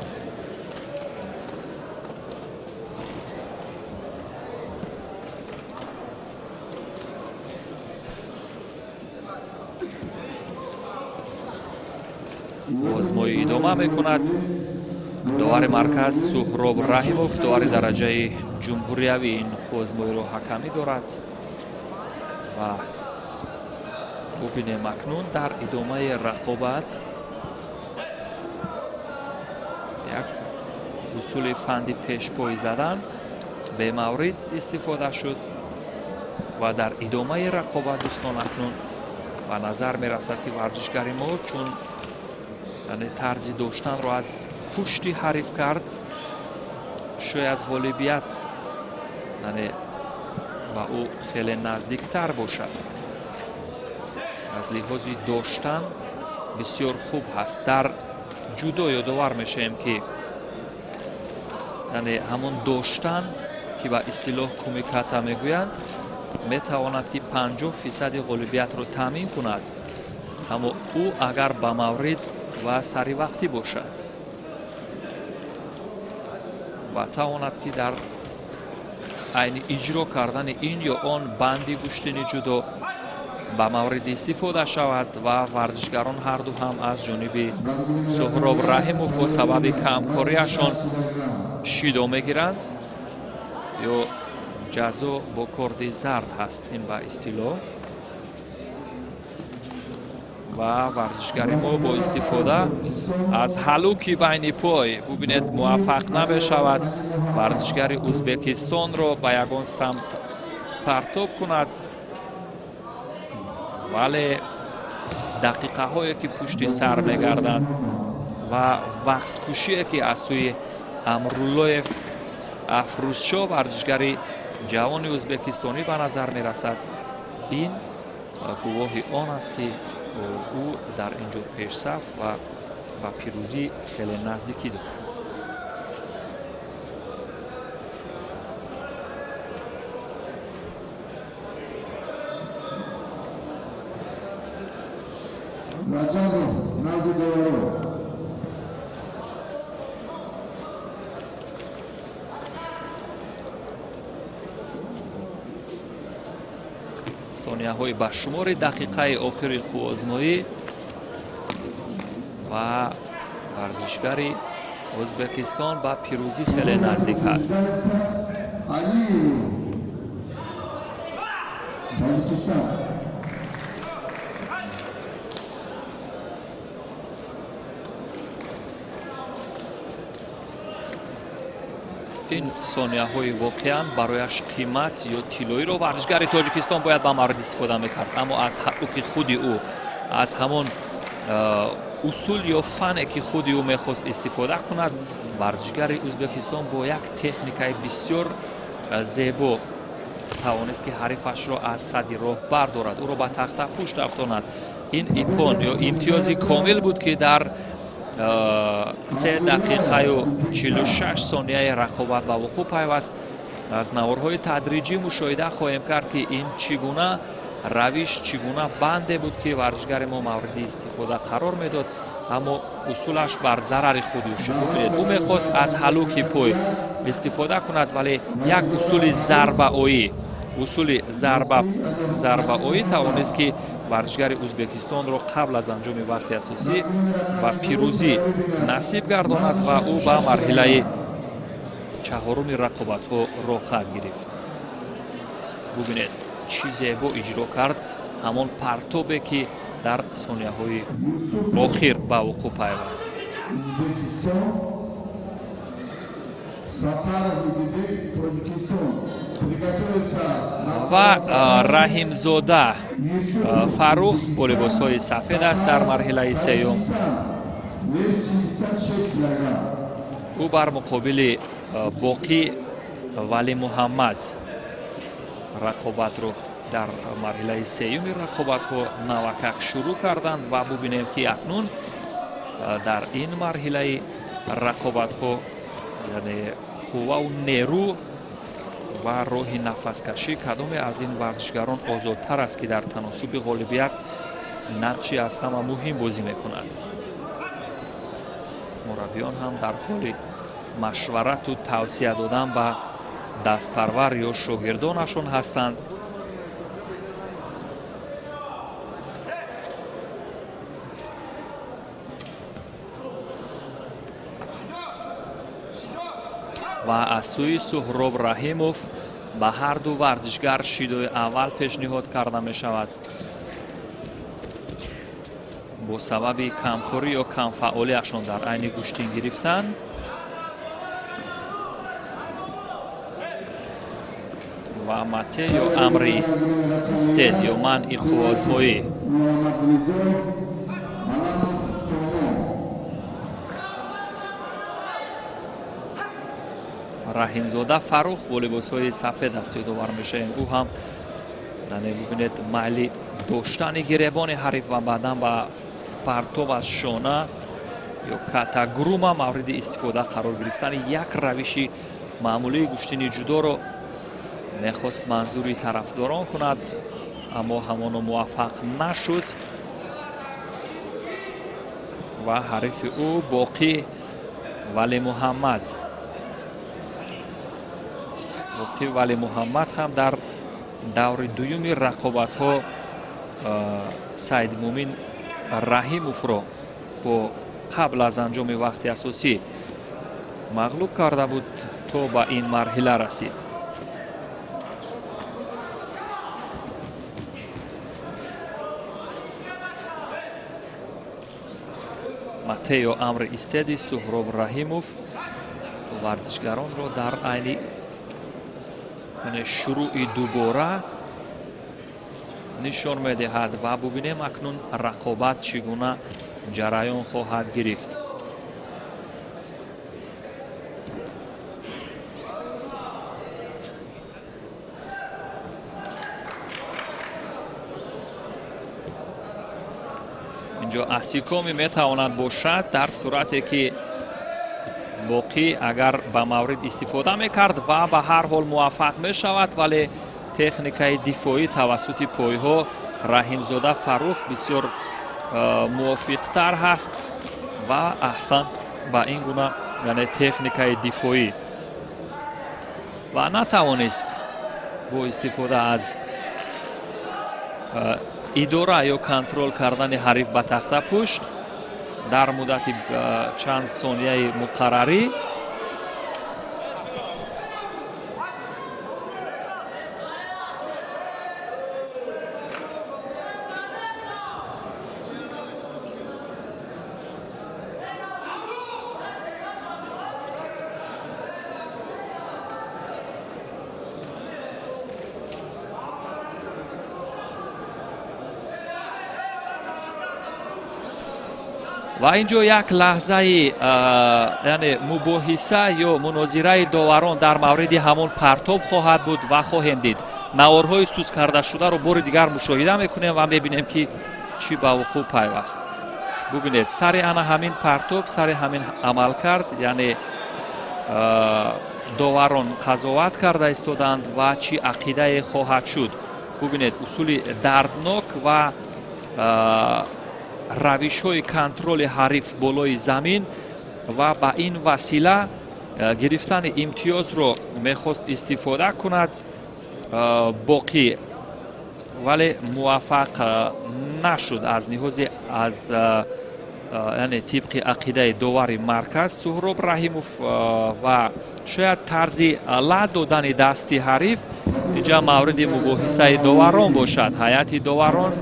S1: Қуввозмоӣ идома мекунад. Довари марказ Суҳроб Раҳимов, довари дараҷаи ҷумҳуриявӣ, ин қуввозмоиро ҳакамӣ дорад ва бубинем акнун дар идомаи рақобат як усули фанди пешпой задан бемаврид истифода шуд ва дар идомаи рақобат, дӯстон, акнун ба назар мерасад, ки варзишгари мо чун тарзи доштанро аз пушти ҳариф кард, шояд ғолибият ба ӯ хеле наздиктар бошад. Аз лиҳози доштан бисёр хуб ҳаст. Дар ҷудо ёдовар мешавем, ки ҳамон доштан, ки ба истилоҳ кумиката мегӯянд, метавонад, ки 50% ғолибиятро таъмин кунад, аммо ӯ агар ба маврид ва саривақтӣ бошад ва тавонад, ки дар айни иҷро кардани ин ё он банди гӯштини ҷудо ба мавриди истифода шавад. Ва варзишгарон ҳарду ҳам аз ҷониби Суҳроб Раҳимов бо сабаби камкориашон шидо мегиранд ё ҷазо бо корди зард ҳаст ин ба истилоҳ. Ва варзишгари мо бо истифода аз ҳалуки байни пой, бубинед, муваффақ намешавад варзишгари Ӯзбекистонро ба ягон самт партоб кунад, вале дақиқаҳое ки пушти сар мегарданд ва вақткушие ки аз сӯи Амруллоев Афрӯзшо, варзишгари ҷавони ӯзбекистонӣ, ба назар мерасад, ин гувоҳи он аст, ки ӯ дар ин ҷо пешсаф ва ба пирӯзӣ хеле наздикӣ дорад. Сонияҳои ба шумори дақиқаи охири қуввозмоӣ ва варзишгари Ӯзбекистон ба пирӯзӣ хеле наздик аст. Ин сонияҳои воқеан барояш қимат ё тиллоиро варзишгари Тоҷикистон бояд ба маврид истифода мекард, аммо аз ҳалуки худи ӯ, аз ҳамон усул ё фане ки худи ӯ мехост истифода кунад, варзишгари Ӯзбекистон бо як техникаи бисёр зебо тавонист, ки ҳарифашро аз садди роҳ бардорад, ӯро ба тахта пушт афтонад. Ин ипон ё имтиёзи комил буд, ки дар 3 дақиқаю 46 сонияи рақобат ба вуқӯъ пайваст. Аз наворҳои тадриҷӣ мушоҳида хоҳем кард, ки ин чӣ гуна равиш, чӣ гуна банде буд, ки варзишгари мо мавриди истифода қарор медод, аммо усулаш бар зарари худи ӯ шуд. Бубинед, ӯ мехост аз ҳалуки пой истифода кунад, вале як усули зарбаоӣ, усули зарбаоӣ тавонист, ки варзишгари Ӯзбекистонро қабл аз анҷоми вақти асосӣ ба пирӯзӣ насиб гардонад ва ӯ ба марҳилаи чаҳоруми рақобатҳо роҳхат гирифт. Бубинед, чӣ зебо иҷро кард ҳамон партобе, ки дар сонияҳои охир ба вуқӯъ пайваст. Ва Раҳимзода Фаррух бо либосҳои сафед аст дар марҳилаи сеюм. Ӯ бар муқобили Боқӣ Валимуҳаммад рақобатро дар марҳилаи сеюми рақобатҳо навакак шурӯъ карданд ва бубинем, ки акнун дар ин марҳилаи рақобатҳо, яъне қувваву нерӯ ва роҳи нафаскашӣ кадоме аз ин варзишгарон озодтар аст, ки дар таносуби ғолибият нақши аз ҳама муҳим бозӣ мекунад. Мураббиён ҳам дар ҳоли машварату тавсия додан ба дастпарвар ё шогирдонашон ҳастанд. Ва аз сӯи Суҳроб Раҳимов ба ҳар ду варзишгар шидои аввал пешниҳод карда мешавад. Бо сабаби камкорӣ ё камфаъолиашон дар айни гӯштин гирифтан ва мате ё амри стед ё манъи қувваозмоӣ. Раҳимзода Фаррух бо либосҳои сафед аст, ёдовар мешавем. Ӯ ҳам бубинед, майли доштани гиребони ҳариф ва баъдан ба партов аз шона ё катагрума мавриди истифода қарор гирифтани як равиши маъмулии гӯштини ҷудоро мехост манзури тарафдорон кунад, аммо ҳамоно муваффақ нашуд ва ҳарифи ӯ Боқӣ Валимуҳаммад. Боқӣ Валимуҳаммад ҳам дар даври дуюми рақобатҳо Саидмумин Раҳимовро бо қабл аз анҷоми вақти асосӣ мағлуб карда буд, то ба ин марҳила расид. Матео амри истеди Суҳроб Раҳимов варзишгаронро дар айни шурӯъи дубора нишон медиҳад ва бубинем акнун рақобат чӣ гуна ҷараён хоҳад гирифт. Инҷо асикоми метавонад бошад дар сурате ки Боқӣ агар ба маврид истифода мекард ва ба ҳар ҳол муваффақ мешавад, вале техникаи дифоӣ тавассути пойҳо Раҳимзода Фаррух бисёр мувофиқтар ҳаст ва аҳсан ба ин гуна, яъне техникаи дифоӣ, ва натавонист бо истифода аз идора ё контрол кардани ҳариф ба тахта пушт дар муддати чанд сонияи муқаррарӣ. Ва инҷо як лаҳзаи, яъне мубоҳиса ё мунозираи доварон дар мавриди ҳамон партоб хоҳад буд ва хоҳем дид. Наворҳои сус карда шударо бори дигар мушоҳида мекунем ва мебинем, ки чӣ ба вуқӯъ пайваст. Бубинед, сари ана ҳамин партоб, сари ҳамин амал кард, яъне доварон қазоват карда истоданд ва чӣ ақидае хоҳад шуд. Бубинед, усули дарднок ва равишҳои контроли ҳариф болои замин ва ба ин васила гирифтани имтиёзро мехост истифода кунад Боқӣ, вале муваффақ нашуд аз ниҳози аз яъне тибқи ақидаи довари марказ Суҳроб Раҳимов ва шояд тарзи лад додани дасти ҳариф инҷа мавриди мубоҳисаи доварон бошад. Ҳайати доварон,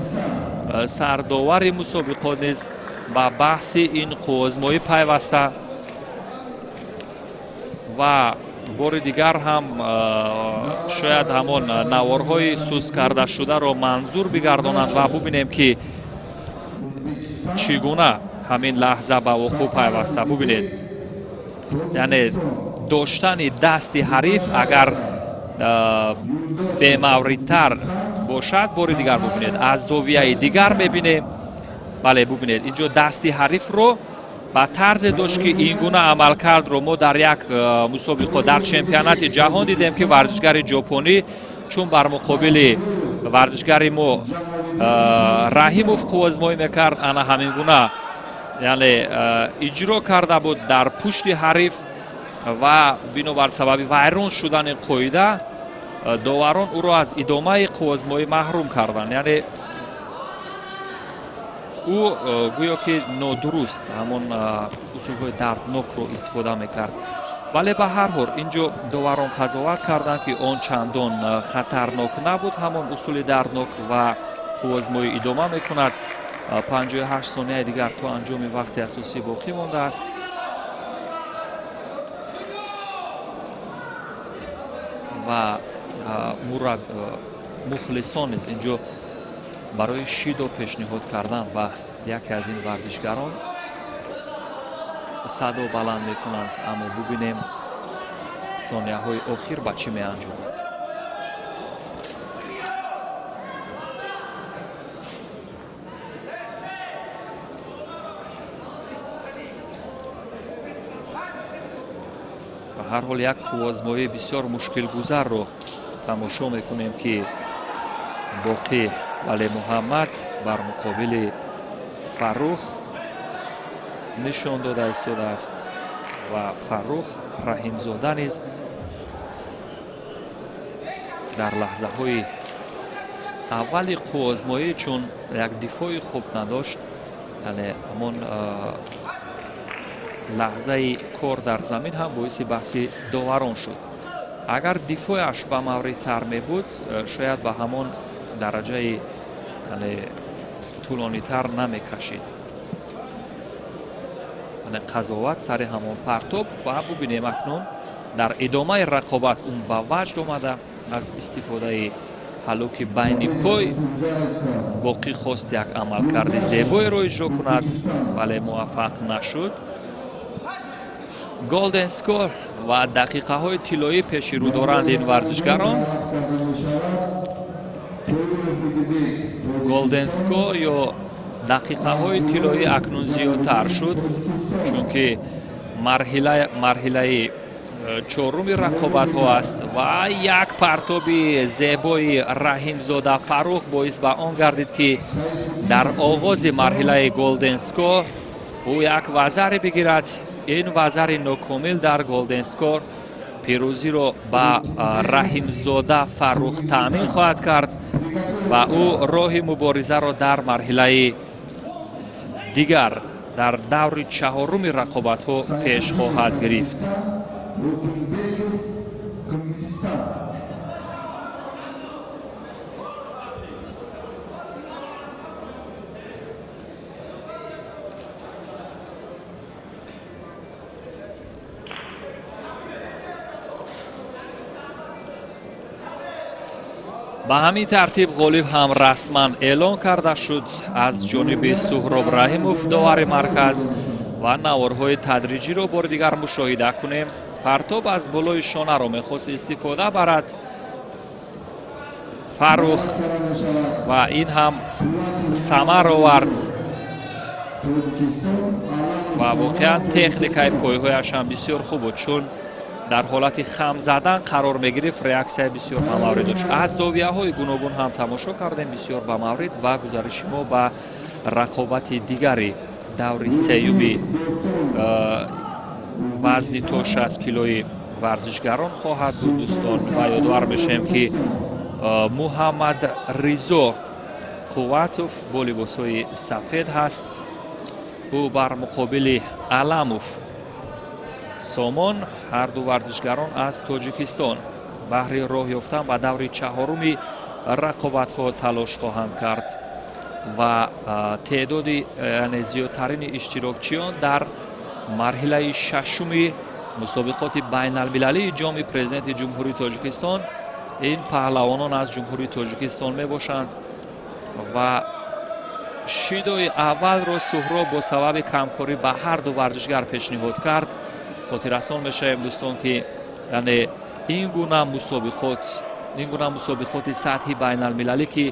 S1: сардовари мусобиқот низ ба баҳси ин қувваозмоӣ пайваста ва Бори дигар ҳам шояд ҳамон наворҳои суст карда шударо манзур бигардонанд ва бубинем, ки чӣ гуна ҳамин лаҳза ба вуқӯъ пайваста. Бубинед, яъне доштани дасти ҳариф агар бемавридтар бошад, бори дигар бубинед, аз зовияи дигар мебинем. Бале, бубинед, инҷо дасти ҳарифро ба тарзе дошт, ки ин гуна амалкардро мо дар як мусобиқа дар чемпионати ҷаҳон дидем, ки варзишгари ҷопонӣ чун бар муқобили варзишгари мо Раҳимов қувваозмоӣ мекард, ана ҳамин гуна, яъне иҷро карда буд дар пушти ҳариф ва бинобар сабаби вайрон шудани қоида доварон ӯро аз идомаи қувваозмоӣ маҳрум карданд. Яъне ӯ гӯё ки нодуруст ҳамон усулҳои дарднокро истифода мекард, вале ба ҳар ҳол инҷо доварон қазоват карданд, ки он чандон хатарнок набуд ҳамон усули дарднок ва қувваозмоӣ идома мекунад. 58 сонияи дигар то анҷоми вақти асосӣ боқӣ мондааст. Ва мухлисон низ инҷо барои шидо пешниҳод кардан ба яке аз ин варзишгарон садо баланд мекунанд, аммо бубинем сонияҳои охир ба чӣ меанҷомад. Ба ҳар ҳол як қувваозмоии бисёр мушкилгузарро тамошо мекунем, ки Боқӣ Вале Муҳаммад бар муқобили Фаррух нишон дода истодааст ва Фаррух Раҳимзода низ дар лаҳзаҳои аввали қувваозмоӣ чун як дифои хуб надошт, яъне ҳамон лаҳзаи кор дар замин ҳам боиси баҳси доварон шуд. Агар дифояш ба мавридтар мебуд, шояд ба ҳамон дараҷаи тӯлонитар намекашид. Яъне қазоват сари ҳамон партоб ва бубинем акнун дар идомаи рақобат он ба ваҷд омада аз истифодаи ҳалуки байни пой Боқӣ хост як амалкарди зебоеро иҷро кунад, вале муваффақ нашуд. Голден скор ва дақиқаҳои тиллоӣ пеши рӯ доранд ин варзишгарон. Голден скор ё дақиқаҳои тиллоӣ акнун зиёдтар шуд, чунки марҳилаи чоруми рақобатҳо аст ва як партоби зебои Раҳимзода Фаррух боис ба он гардид, ки дар оғози марҳилаи голден скор ӯ як вазаре бигирад. Ин вазари нокомил дар голден скор пирӯзиро ба Раҳимзода Фаррух таъмин хоҳад кард ва ӯ роҳи муборизаро дар марҳилаи дигар дар даври чаҳоруми рақобатҳо пеш хоҳад гирифт. Ба ҳамин тартиб ғолиб ҳам расман эълон карда шуд аз ҷониби Суҳроб Раҳимов, довари марказ, ва наворҳои тадриҷиро бори дигар мушоҳида кунем. Партоб аз болои шонаро мехост истифода барад Фаррух ва ин ҳам самар овард ва воқеан техникаи пойҳояш ҳам бисёр хуб буд, чун дар ҳолати хам задан қарор мегирифт, реаксияи бисёр ба маврид дошт. Аз зовияҳои гуногун ҳам тамошо кардем, бисёр ба маврид ва гузариши мо ба рақобати дигари даври сеюми вазни то 60 килои варзишгарон хоҳад буд, дӯстон. Ва ёдовар мешавем, ки Муҳаммад Ризо Қувватов бо либосҳои сафед ҳаст. Ӯ бар муқобили Аламов Сомон, ҳар ду варзишгарон аз Тоҷикистон баҳри роҳ ёфтан ба даври чаҳоруми рақобатҳо талош хоҳанд кард ва теъдоди, яъне зиёдтарини иштирокчиён дар марҳилаи шашуми Мусобиқоти байналмилалии ҷоми президенти Ҷумҳурии Тоҷикистон. Ин паҳлавонон аз Ҷумҳурии Тоҷикистон мебошанд ва шидои аввалро Суҳроб бо сабаби камкорӣ ба ҳар ду варзишгар пешниҳод кард. Хотиррасон мешавем, дӯстон, ки яъне ин гуна мусобиқоти сатҳи байналмилалӣ, ки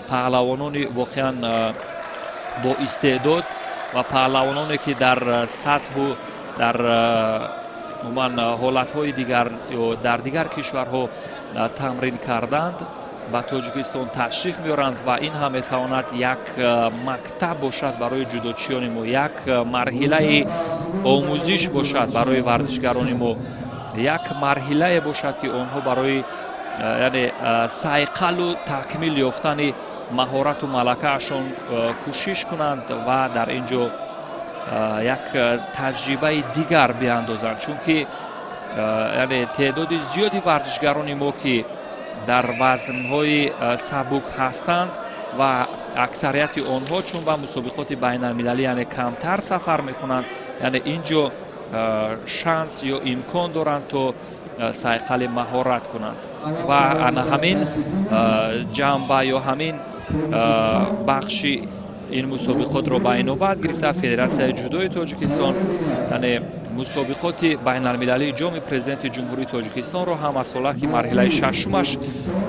S1: паҳлавонони воқеан бо истеъдод ва паҳлавононе, ки дар сатҳу дар умуман ҳолатҳои дигар ё дар дигар кишварҳо тамрин карданд, ба Тоҷикистон ташриф меоранд ва ин ҳам метавонад як мактаб бошад барои ҷудочиёни мо, як марҳилаи омӯзиш бошад барои варзишгарони мо, як марҳилае бошад, ки онҳо барои яъне сайқалу такмил ёфтани маҳорату малакаашон кӯшиш кунанд ва дар ин ҷо як таҷрибаи дигар биандозанд, чунки яъне теъдоди зиёди варзишгарони мо, ки дар вазнҳои сабук ҳастанд ва аксарияти онҳо чун ба мусобиқоти байналмилалӣ яъне камтар сафар мекунанд, яъне ин ҷо шанс ё имкон доранд то сайқали маҳорат кунанд ва ана ҳамин ҷанба ё ҳамин бахши ин мусобиқотро ба инобат гирифта Федератсияи ҷудои Тоҷикистон яъне мусобиқоти байналмилалии ҷоми президенти Ҷумҳурии Тоҷикистонро ҳам аз сола, ки марҳилаи шашумаш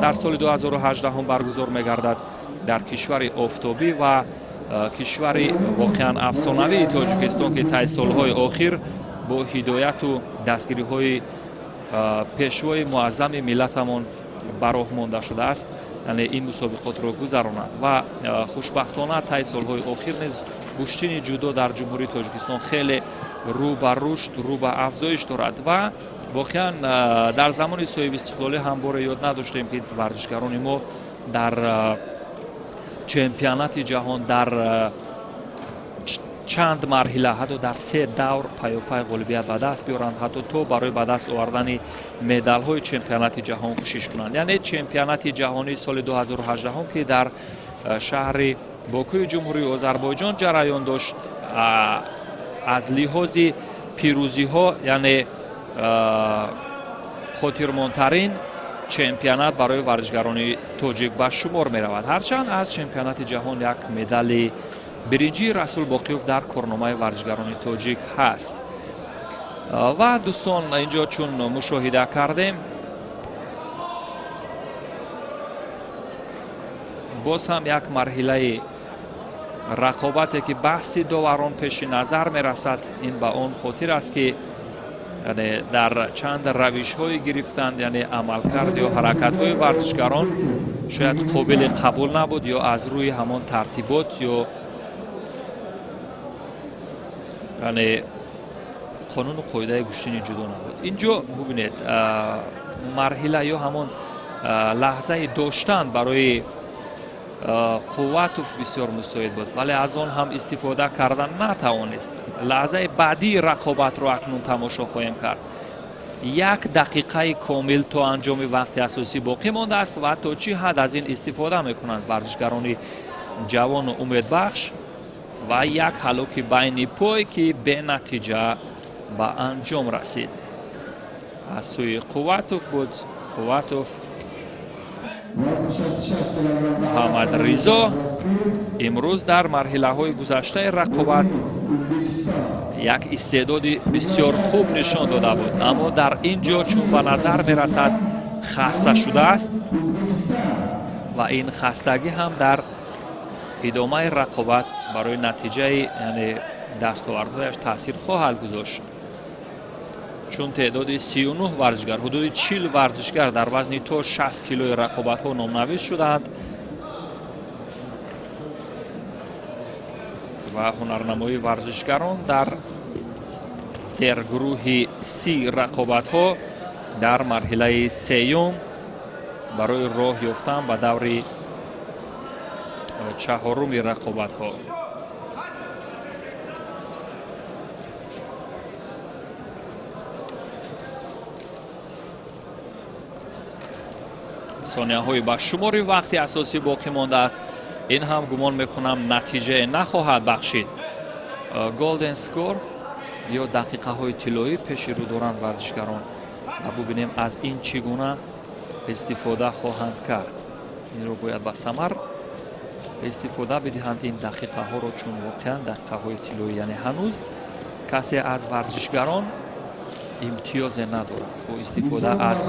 S1: дар соли 2018 баргузор мегардад дар кишвари офтобӣ ва кишвари воқеан афсонавии Тоҷикистон, ки таи солҳои охир бо ҳидояту дастгириҳои пешвои муаззами миллатамон ба роҳ монда шудааст, яъне ин мусобиқотро гузаронад ва хушбахтона таи солҳои охир низ гӯштини ҷудо дар Ҷумҳурии Тоҷикистон хеле рӯ ба рушд, рӯ ба афзоиш дорад ва воқеан дар замони соҳибистиқлолӣ ҳам боре ёд надоштем, ки варзишгарони мо дар чемпионати ҷаҳон дар чанд марҳила, ҳатто дар се давр пайопай ғолибият ба даст биёранд, ҳатто то барои ба даст овардани медалҳои чемпионати ҷаҳон кӯшиш кунанд. Яъне чемпионати ҷаҳонии соли 2018, ки дар шаҳри Бокуи Ҷумҳурии Озарбойҷон ҷараён дошт, аз лиҳози пирӯзиҳо яъне хотирмонтарин чемпионат барои варзишгарони тоҷик ба шумор меравад. Ҳарчанд аз чемпионати ҷаҳон як медали биринҷии Расул Боқиев дар корномаи варзишгарони тоҷик ҳаст. Ва дӯстон, инҷо чун мушоҳида кардем, боз ҳам як марҳилаи рақобате, ки баҳси доварон пеши назар мерасад, ин ба он хотир аст, ки яъне дар чанд равишҳои гирифтанд, яъне амалкард ё ҳаракатҳои варзишгарон шояд қобили қабул набуд ё аз рӯи ҳамон тартибот ё яъне қонуну қоидаи гӯштини ҷудо набуд. Ин ҷо бубинед, марҳила ё ҳамон лаҳзаи доштан барои Қувватов бисёр мусоид буд, вале аз он ҳам истифода кардан натавонист. Лаҳзаи баъдии рақобатро акнун тамошо хоҳем кард. Як дақиқаи комил то анҷоми вақти асосӣ боқӣ мондааст ва то чӣ ҳад аз ин истифода мекунанд варзишгарони ҷавону умедбахш ва як ҳалоки байни пой, ки бенатиҷа ба анҷом расид. Аз сӯи Қувватов буд. Қувватов Муҳаммад Ризо имрӯз дар марҳилаҳои гузаштаи рақобат як истеъдоди бисёр хуб нишон дода буд, аммо дар ин ҷо чун ба назар мерасад хаста шудааст ва ин хастагӣ ҳам дар идомаи рақобат барои натиҷаи яъне дастовардҳояш таъсир хоҳад гузошт, чун теъдоди 39 варзишгар, ҳудуди 40 варзишгар дар вазни то 60 килои рақобатҳо номнавис шудаанд ва ҳунарнамоии варзишгарон дар зергурӯҳи 30 рақобатҳо дар марҳилаи сеюм барои роҳ ёфтан ба даври чаҳоруми рақобатҳо. Сонияҳои ба шумори вақти асосӣ боқӣ мондааст. Ин ҳам гумон мекунам натиҷае нахоҳад бахшид. Golden score ё дақиқаҳои тиллоӣ пеши рӯ доранд варзишгарон ва бубинем аз ин чӣ гуна истифода хоҳанд кард. Инро бояд ба самар истифода бидиҳанд ин дақиқаҳоро, чун воқеан дақиқаҳои тиллоӣ, яъне ҳанӯз касе аз варзишгарон имтиёзе надорад бо истифода аз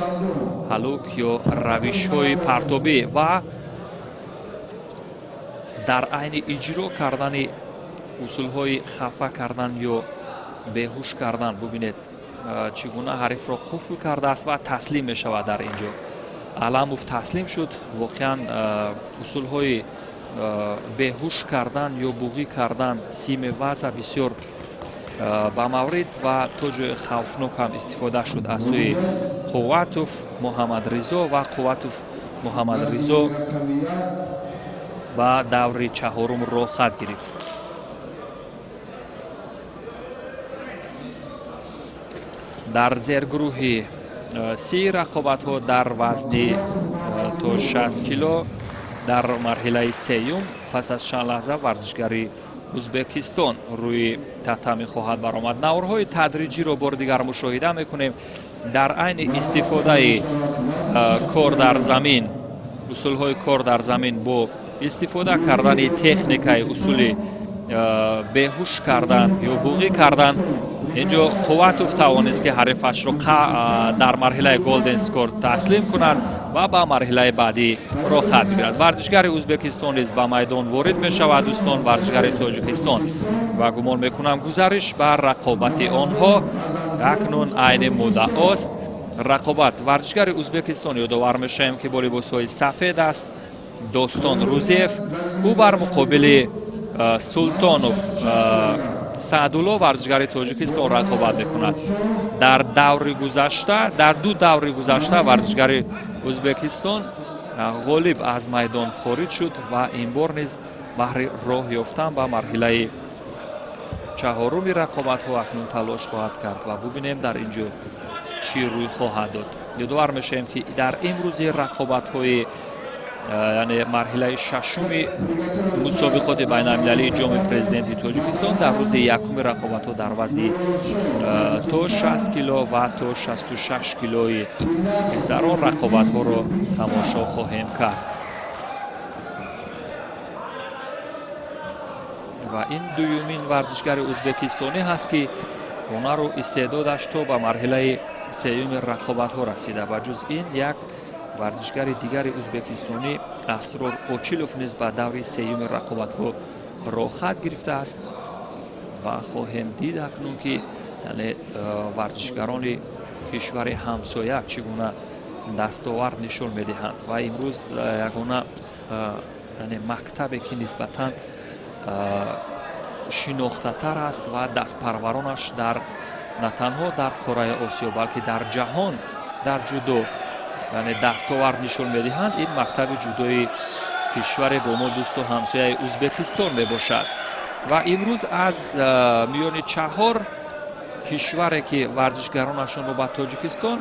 S1: ҳалук ё равишҳои партобӣ ва дар айни иҷро кардани усулҳои хафа кардан ё беҳуш кардан. Бубинед, чӣ гуна ҳарифро қуфл кардааст ва таслим мешавад. Дар ин ҷо Аламов таслим шуд. Воқеан усулҳои беҳуш кардан ё буғӣ кардан сими ваза бисёр ба маврид ва то ҷои хавфнок ҳам истифода шуд аз сӯи Қувватов Муҳаммадризо ва Қувватов Муҳаммадризо ба даври чаҳорум роҳхат гирифт. Дар зергурӯҳи си рақобатҳо дар вазни то 60 кило дар марҳилаи сеюм пас аз чанд лаҳза варзишгари Ӯзбекистон рӯи татами хоҳад баромад. Наворҳои тадриҷиро бори дигар мушоҳида мекунем. Дар айни истифодаи кор дар замин, усулҳои кор дар замин бо истифода кардани техникаи усули беҳуш кардан ё буғӣ кардан, инҷо Қувватов тавонист, ки ҳарифашро дар марҳилаи голден скор таслим кунад ва ба марҳилаи баъдӣ роҳхат бигирад. Варзишгари Ӯзбекистон низ ба майдон ворид мешавад. Дӯстон, варзишгари Тоҷикистон ва гумон мекунам гузариш ба рақобати онҳо акнун айни муддаост. Рақобат варзишгари Ӯзбекистон, ёдовар мешавем, ки бо либосҳои сафед аст, Достон Рӯзиев, ӯ бар муқобили Султонов Саъдулло варзишгари Тоҷикистон рақобат мекунад. Дар даври гузашта, дар ду даври гузашта варзишгари Ӯзбекистон ғолиб аз майдон хориҷ шуд ва ин бор низ баҳри роҳ ёфтан ба марҳилаи чаҳоруми рақобатҳо акнун талош хоҳад кард ва бубинем дар ин ҷо чӣ рӯй хоҳад дод. Ёдовар мешавем, ки дар имрӯзи рақобатҳои, яъне марҳилаи шашуми мусобиқоти байналмилалии ҷоми президенти Тоҷикистон дар рӯзи якуми рақобатҳо дар вазни то 60 кило ва то 66 килои писарон рақобатҳоро тамошо хоҳем кард. Ва ин дуюмин варзишгари ӯзбекистонӣ ҳаст, ки ҳунару истеъдодаш то ба марҳилаи сеюми рақобатҳо расида. Ба ҷуз ин як варзишгари дигари ӯзбекистонӣ Асрор Очилов низ ба даври сеюми рақобатҳо роҳхат гирифтааст ва хоҳем дид акнун, ки яъне варзишгарони кишвари ҳамсоя чӣ гуна дастовард нишон медиҳанд. Ва имрӯз ягона, яъне мактабе, ки нисбатан шинохтатар аст ва дастпарваронаш дар на танҳо дар қораи Осиё, балки дар ҷаҳон дар ҷудо, яъне дастовард нишон медиҳанд, ин мактаби ҷудои кишваре бо мо дӯсту ҳамсояи Ӯзбекистон мебошад. Ва имрӯз аз миёни чаҳор кишваре, ки варзишгаронашонро ба Тоҷикистон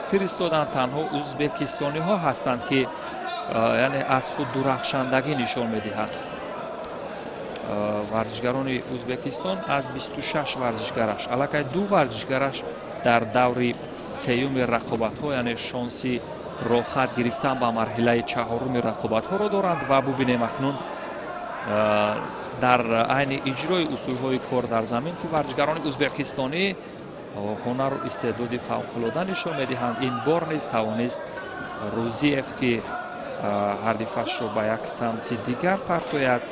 S1: фиристоданд, танҳо ӯзбекистониҳо ҳастанд, ки яъне аз худ дурахшандагӣ нишон медиҳанд. Варзишгарони Ӯзбекистон аз 26 варзишгараш аллакай ду варзишгараш дар даври сеюми рақобатҳо, яъне шонси роҳхат гирифтан ба марҳилаи чаҳоруми рақобатҳоро доранд. Ва бубинем акнун дар айни иҷрои усулҳои кор дар замин, ки варзишгарони ӯзбекистонӣ ҳунару истеъдоди фавқулода нишон медиҳанд. Ин бор низ тавонист Рӯзиев, ки ҳарифашро ба як самти дигар партояд.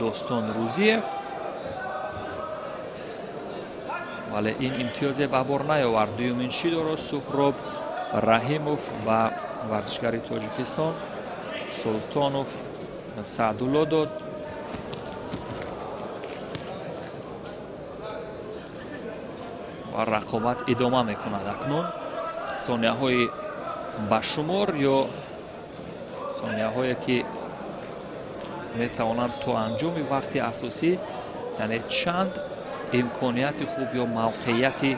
S1: Достон Рӯзиев, вале ин имтиёзе ба бор наёвард. Дуюмин шидоро Суҳроб Раҳимов ва варзишгари Тоҷикистон Султонов Саъдулло дод. Ва рақобат идома мекунад. Акнун сонияҳои ба шумор ё сонияҳое, ки метавонанд то анҷоми вақти асосӣ, яъне чанд имконияти хуб ё мавқеияти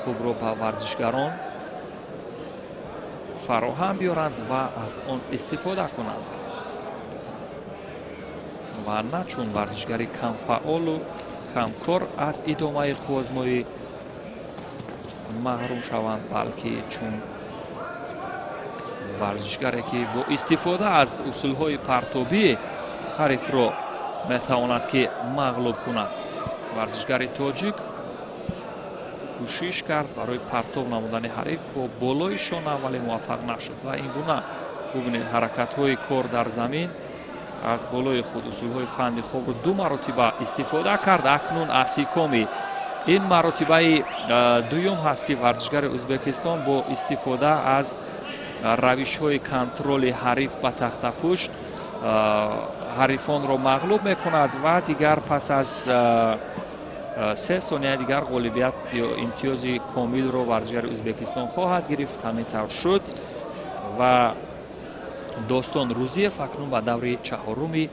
S1: хубро ба варзишгарон фароҳам биёранд ва аз он истифода кунанд. Ва на чун варзишгари камфаъолу Камкор аз идомаи қувваозмоӣ маҳрум шаванд, балки чун варзишгаре ки бо истифода аз усулҳои партобӣ ҳарифро метавонад ки мағлуб кунад. Варзишгари тоҷик кӯшиш кард барои партоб намудани ҳариф бо болои шона, вале муваффақ нашуд. Ва ин гуна бубинед ҳаракатҳои кор дар замин аз болои худ усулҳои фанди хобро ду маротиба истифода кард. Акнун асикоми ин маротибаи дуюм ҳаст ки варзишгари Ӯзбекистон бо истифода аз равишҳои контроли ҳариф ба тахтапушт ҳарифонро мағлуб мекунад ва дигар пас аз 3 сонияи дигар ғолибият ё имтиёзи комилро варзишгари Ӯзбекистон хоҳад гирифт. Ҳамин тавр шуд ва Достон Рӯзиев акнун ба даври чаҳоруми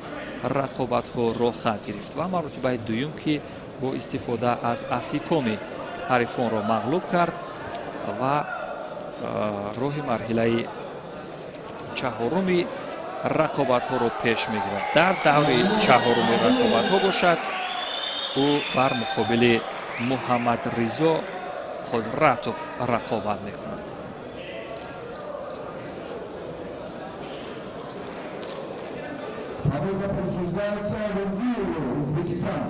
S1: рақобатҳо роҳ хоҳад гирифт ва маротибаи дуюм ки бо истифода аз асикоми ҳарифонро мағлуб кард ва роҳи марҳилаи чаҳоруми рақобатҳоро пеш мегирад. Дар даври чаҳоруми рақобатҳо бошад, ӯ бар муқобили Муҳаммадризо Қудратов рақобат мекунад.
S2: Победа присуждается Рузиеву, Узбекистан.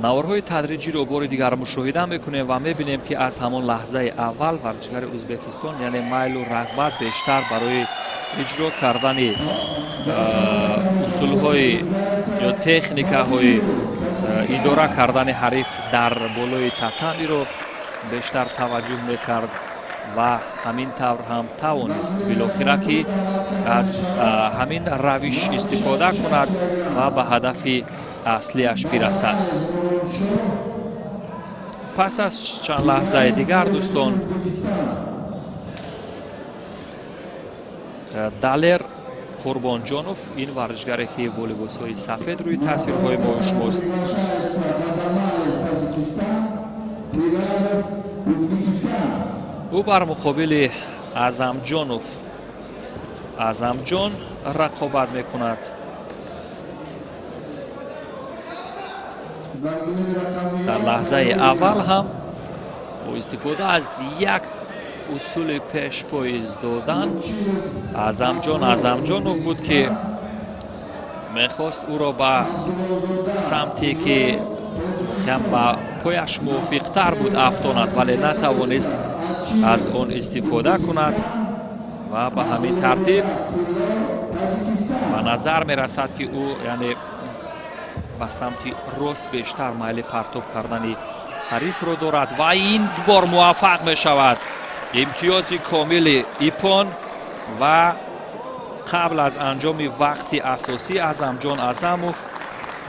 S1: Наворҳои тадриҷиро бори дигар мушоҳида мекунем ва мебинем ки аз ҳамон лаҳзаи аввал варзишгари Ӯзбекистон яъне майлу рағбат бештар барои иҷро кардани усулҳои ё техникаҳои идора кардани ҳариф дар болои татамиро бештар таваҷҷӯҳ мекард ва ҳамин тавр ҳам тавонист билохира ки аз ҳамин равиш истифода кунад ва ба ҳадафи аслиаш бирасад. Пас аз чанд лаҳзаи дигар дӯстон Далер Қурбонҷонов, ин варзишгаре ки бо либосҳои сафед рӯи тасвирҳои мо шумост, ӯ бар муқобили Азамҷонов Азамҷон рақобат мекунад. Дар лаҳзаи аввал ҳам бо истифода аз як усули пешпоиз додан Азамҷон Азамҷонов буд ки мехост ӯро ба самте ки ба пояш мувофиқтар буд афтонад, вале натавонист аз он истифода кунад ва ба ҳамин тартиб ба назар мерасад ки ӯ яъне ба самти рост бештар майли партоб кардани ҳарифро дорад ва ин бор муваффақ мешавад. Имтиёзи комили ипон ва қабл аз анҷоми вақти асосӣ Азамҷон Азамов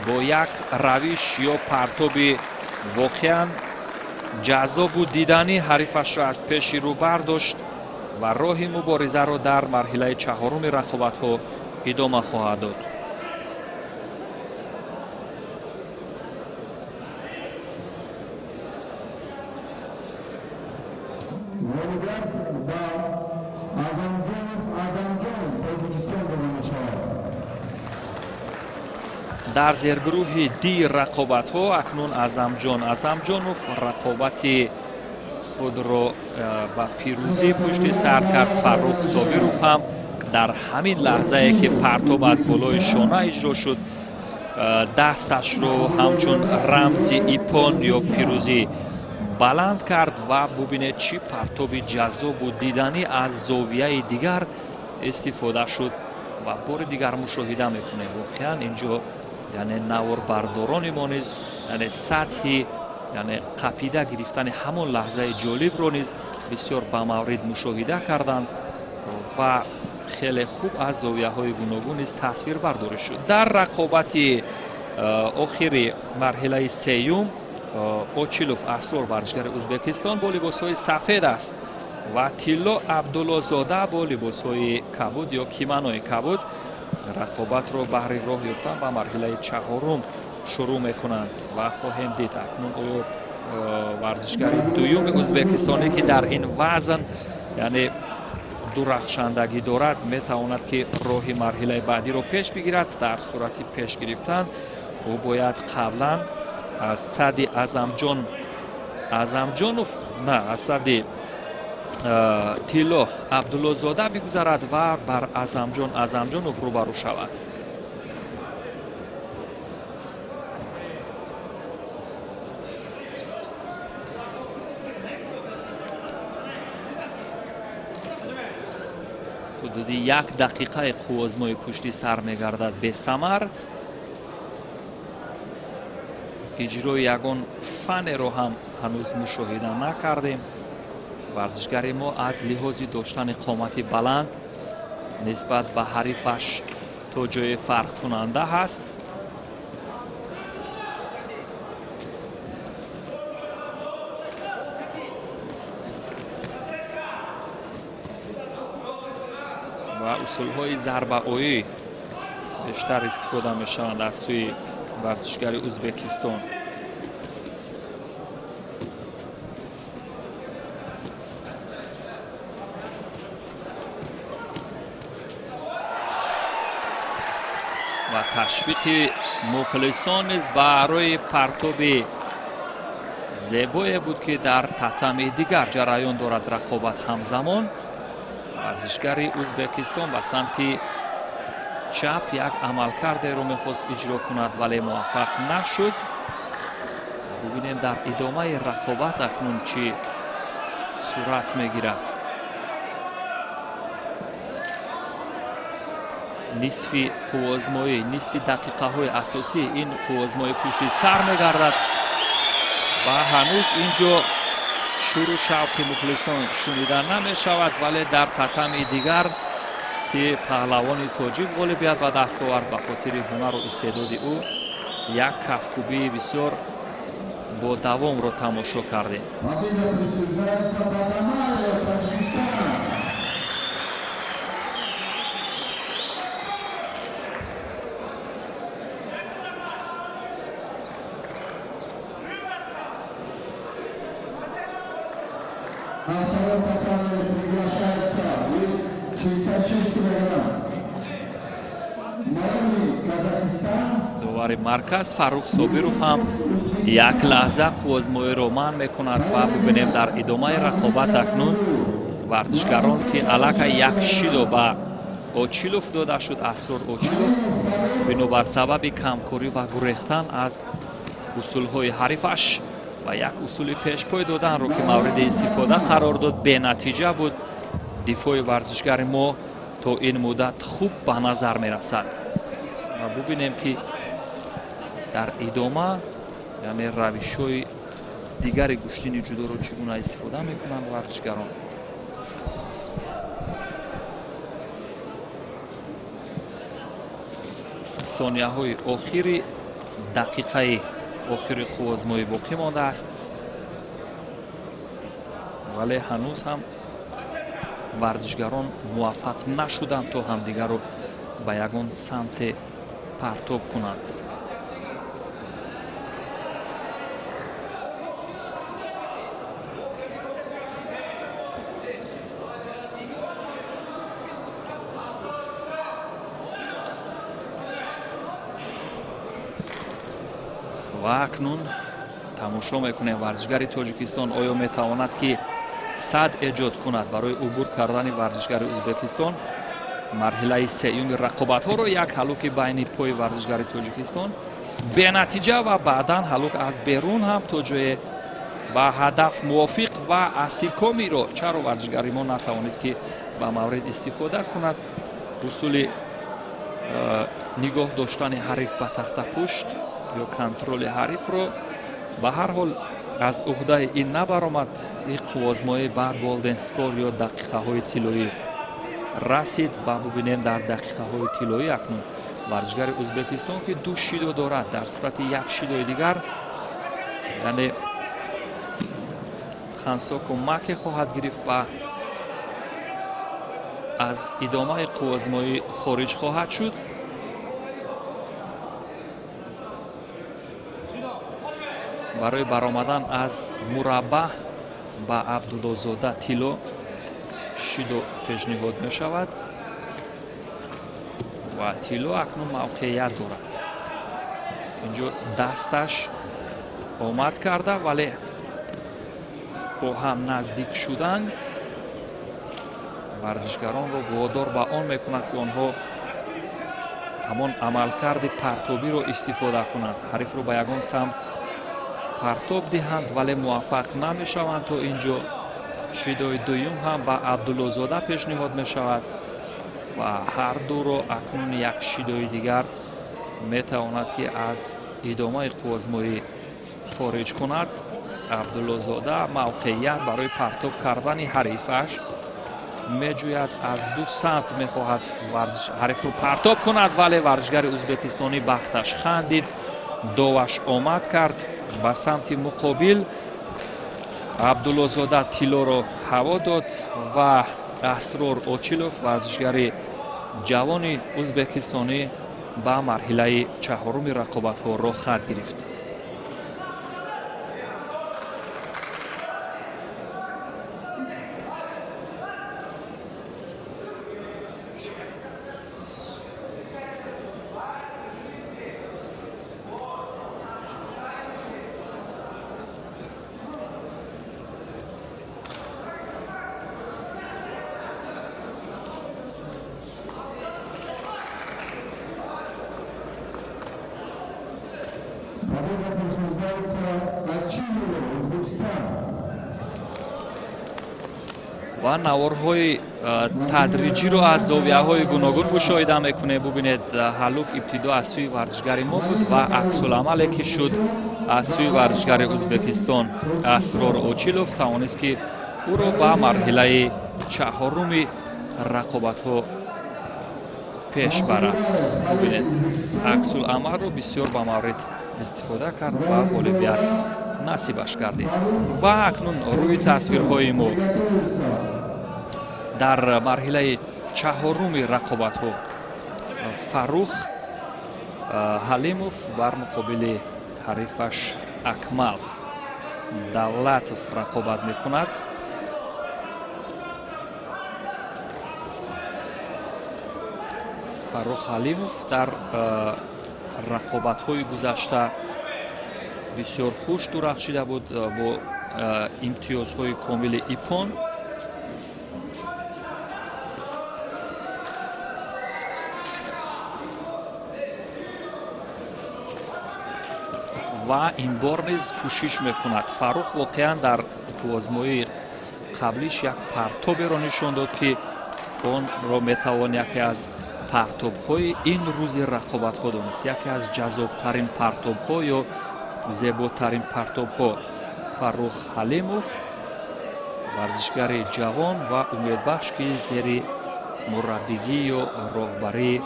S1: бо як равиш ё партоби воқеан ҷаззобу диданӣ ҳарифашро аз пеши рӯ бардошт ва роҳи муборизаро дар марҳилаи чаҳоруми рақобатҳо идома хоҳад дод. Дар зергурӯҳи ди рақобатҳо акнун Азамҷон Азамҷонов рақобати худро ба пирӯзӣ пушти сар кард. Фаррух Собиров ҳам дар ҳамин лаҳзае ки партоб аз болои шона иҷро шуд, дасташро ҳамчун рамзи ипон ё пирӯзӣ баланд кард ва бубинед чӣ партоби ҷаззобу диданӣ аз зовияи дигар истифода шуд ва бори дигар мушоҳида мекунем. Воқеан инҷо яъне наворбардорони мо низ яъне сатҳи яъне қапида гирифтани ҳамон лаҳзаи ҷолибро низ бисёр ба маврид мушоҳида карданд ва хеле хуб аз зовияҳои гуногун низ тасвир бардорӣ шуд. Дар рақобати охири марҳилаи сеюм Очилов Асрор варзишгари Ӯзбекистон бо либосҳои сафед аст ва Тилло Абдуллозода бо либосҳои кабуд ё киманои кабуд рақобатро баҳри роҳ ёфтан ба марҳилаи чаҳорум шурӯъ мекунанд ва хоҳем дид акнун оё варзишгари дуюми ӯзбекистонӣ ки дар ин вазн яъне дурахшандагӣ дорад, метавонад ки роҳи марҳилаи баъдиро пеш бигирад. Дар сурати пеш гирифтан ӯ бояд қаблан аз сади Азамҷонов, на, аз сади Тилло Абдуллозода бигузарад ва бар Азамҷон Азамҷонов рӯбарӯ шавад. Ҳудуди як дақиқаи қуввозмои пушти сар мегардад бесамар. Иҷрои ягон фанеро ҳам ҳанӯз мушоҳида накардем. Варзишгари мо аз лиҳози доштани қомати баланд нисбат ба ҳарифаш то ҷое фарқкунанда ҳаст. Ва усулҳои зарбаоӣ бештар истифода мешаванд аз сӯи варзишгари Ӯзбекистон. Ва ташвиқи мухлисон низ барои партоби зебое буд, ки дар татами дигар ҷараён дорад рақобат ҳамзамон. Варзишгари Ӯзбекистон ба самти чап як амалкардеро мехост иҷро кунад, вале муваффақ нашуд. Бубинем дар идомаи рақобат акнун чӣ сурат мегирад. Нисфи қуввозмоӣ, нисфи дақиқаҳои асосии ин қуввозмоӣ пушти сар мегардад ва ҳанӯз ин ҷо шуру шавқи мухлисон шунида намешавад, вале дар татами дигар ки паҳлавони тоҷик ғолибият ба даст овард, ба хотири ҳунару истеъдоди ӯ як кафкӯбии бисёр бо давомро тамошо кардем.
S2: На втором татами приглашается вес 66 килограмм. Майами, Казахстан.
S1: Довари марказ Фаррух Собиров ҳам як лаҳза қуввозмоиро манъ мекунад ва бубинем дар идомаи рақобат акнун варзишгарон, ки аллакай як шидо ба Очилов дода шуд, Асрор Очилов бинобар сабаби камкорӣ ва гурехтан аз усулҳои ҳарифаш ва як усули пешпой доданро, ки мавриди истифода қарор дод, бенатиҷа буд. Дифои варзишгари мо то ин муддат хуб ба назар мерасад ва бубинем, ки дар идома, яъне равишҳои дигари гӯштини ҷудоро чӣ гуна истифода мекунанд варзишгарон. Сонияҳои охири дақиқаи охири қуввозмоӣ боқӣ мондааст, вале ҳанӯз ҳам варзишгарон муваффақ нашуданд то ҳамдигарро ба ягон самте партоб кунанд. Ва акнун тамошо мекунем варзишгари Тоҷикистон оё метавонад ки сад эҷод кунад барои убур кардани варзишгари Ӯзбекистон марҳилаи сеюми рақобатҳоро. Як ҳалуки байни пои варзишгари Тоҷикистон бенатиҷа ва баъдан ҳалук аз берун ҳам то ҷое ба ҳадаф мувофиқ ва асикомиро чаро варзишгари мо натавонист ки ба маврид истифода кунад. Усули нигоҳ доштани ҳариф ба тахтапушт ё контроли ҳарифро ба ҳар ҳол аз уҳдаи ин набаромад. Ин қуввозмоӣ ба голден скор ё дақиқаҳои тиллоӣ расид ва бубинем дар дақиқаҳои тиллоӣ акнун варзишгари Ӯзбекистон, ки ду шидо дорад, дар сурати як шидои дигар, яъне хансоку маке хоҳад гирифт ва аз идомаи қуввозмоӣ хориҷ хоҳад шуд. Барои баромадан аз мураббаъ ба Абдуллозода Тилло шидо пешниҳод мешавад ва тилло акнун мавқеият дорад. Инҷо дасташ омад карда, вале бо ҳам наздик шудан варзишгаронро водор ба он мекунад, ки онҳо ҳамон амалкарди партобиро истифода кунанд, ҳарифро ба ягон самт партоб диҳанд, вале муваффақ намешаванд. То инҷо шидои дуюм ҳам ба Абдуллозода пешниҳод мешавад ва ҳар дуро акнун як шидои дигар метавонад, ки аз идомаи қуввозмоӣ хориҷ кунад. Абдуллозода мавқеият барои партоб кардани ҳарифаш меҷӯяд, аз ду самт мехоҳад ҳарифро партоб кунад, вале варзишгари ӯзбекистонӣ бахташ хандид, доваш омад кард ба самти муқобил. Абдуллозода тиллоро ҳаво дод ва Асрор Очилов, варзишгари ҷавони ӯзбекистонӣ, ба марҳилаи чаҳоруми рақобатҳо роҳхат гирифт. Ва наворҳои тадриҷиро аз зовияҳои гуногун мушоҳида мекунем. Бубинед, ҳалук ибтидо аз сӯи варзишгари мо буд ва аксуламале ки шуд аз сӯи варзишгари Ӯзбекистон Асрор Очилов тавонист, ки ӯро ба марҳилаи чаҳоруми рақобатҳо пеш барад. Бубинед, аксуламалро бисёр ба маврид истифода кард ва ғолибият насибаш гардид. Ва акнун рӯи тасвирҳои мо дар марҳилаи чаҳоруми рақобатҳо Фаррух Ҳалимов бар муқобили ҳарифаш Акмал Давлатов рақобат мекунад. Фаррух Ҳалимов дар рақобатҳои гузашта бисёр хуш дурахшида буд бо имтиёзҳои комили ипон. Ва ин бор низ кӯшиш мекунад. Фаррух воқеан дар қуввозмоии қаблиш як партоберо нишон дод, ки онро метавон яке аз партобҳои ин рӯзи рақобатҳо донист, яке аз ҷаззобтарин партобҳо ё зеботарин партобҳо. Фаррух Ҳалимов варзишгари ҷавон ва умедбахш, ки зери мураббигӣ ё роҳбарии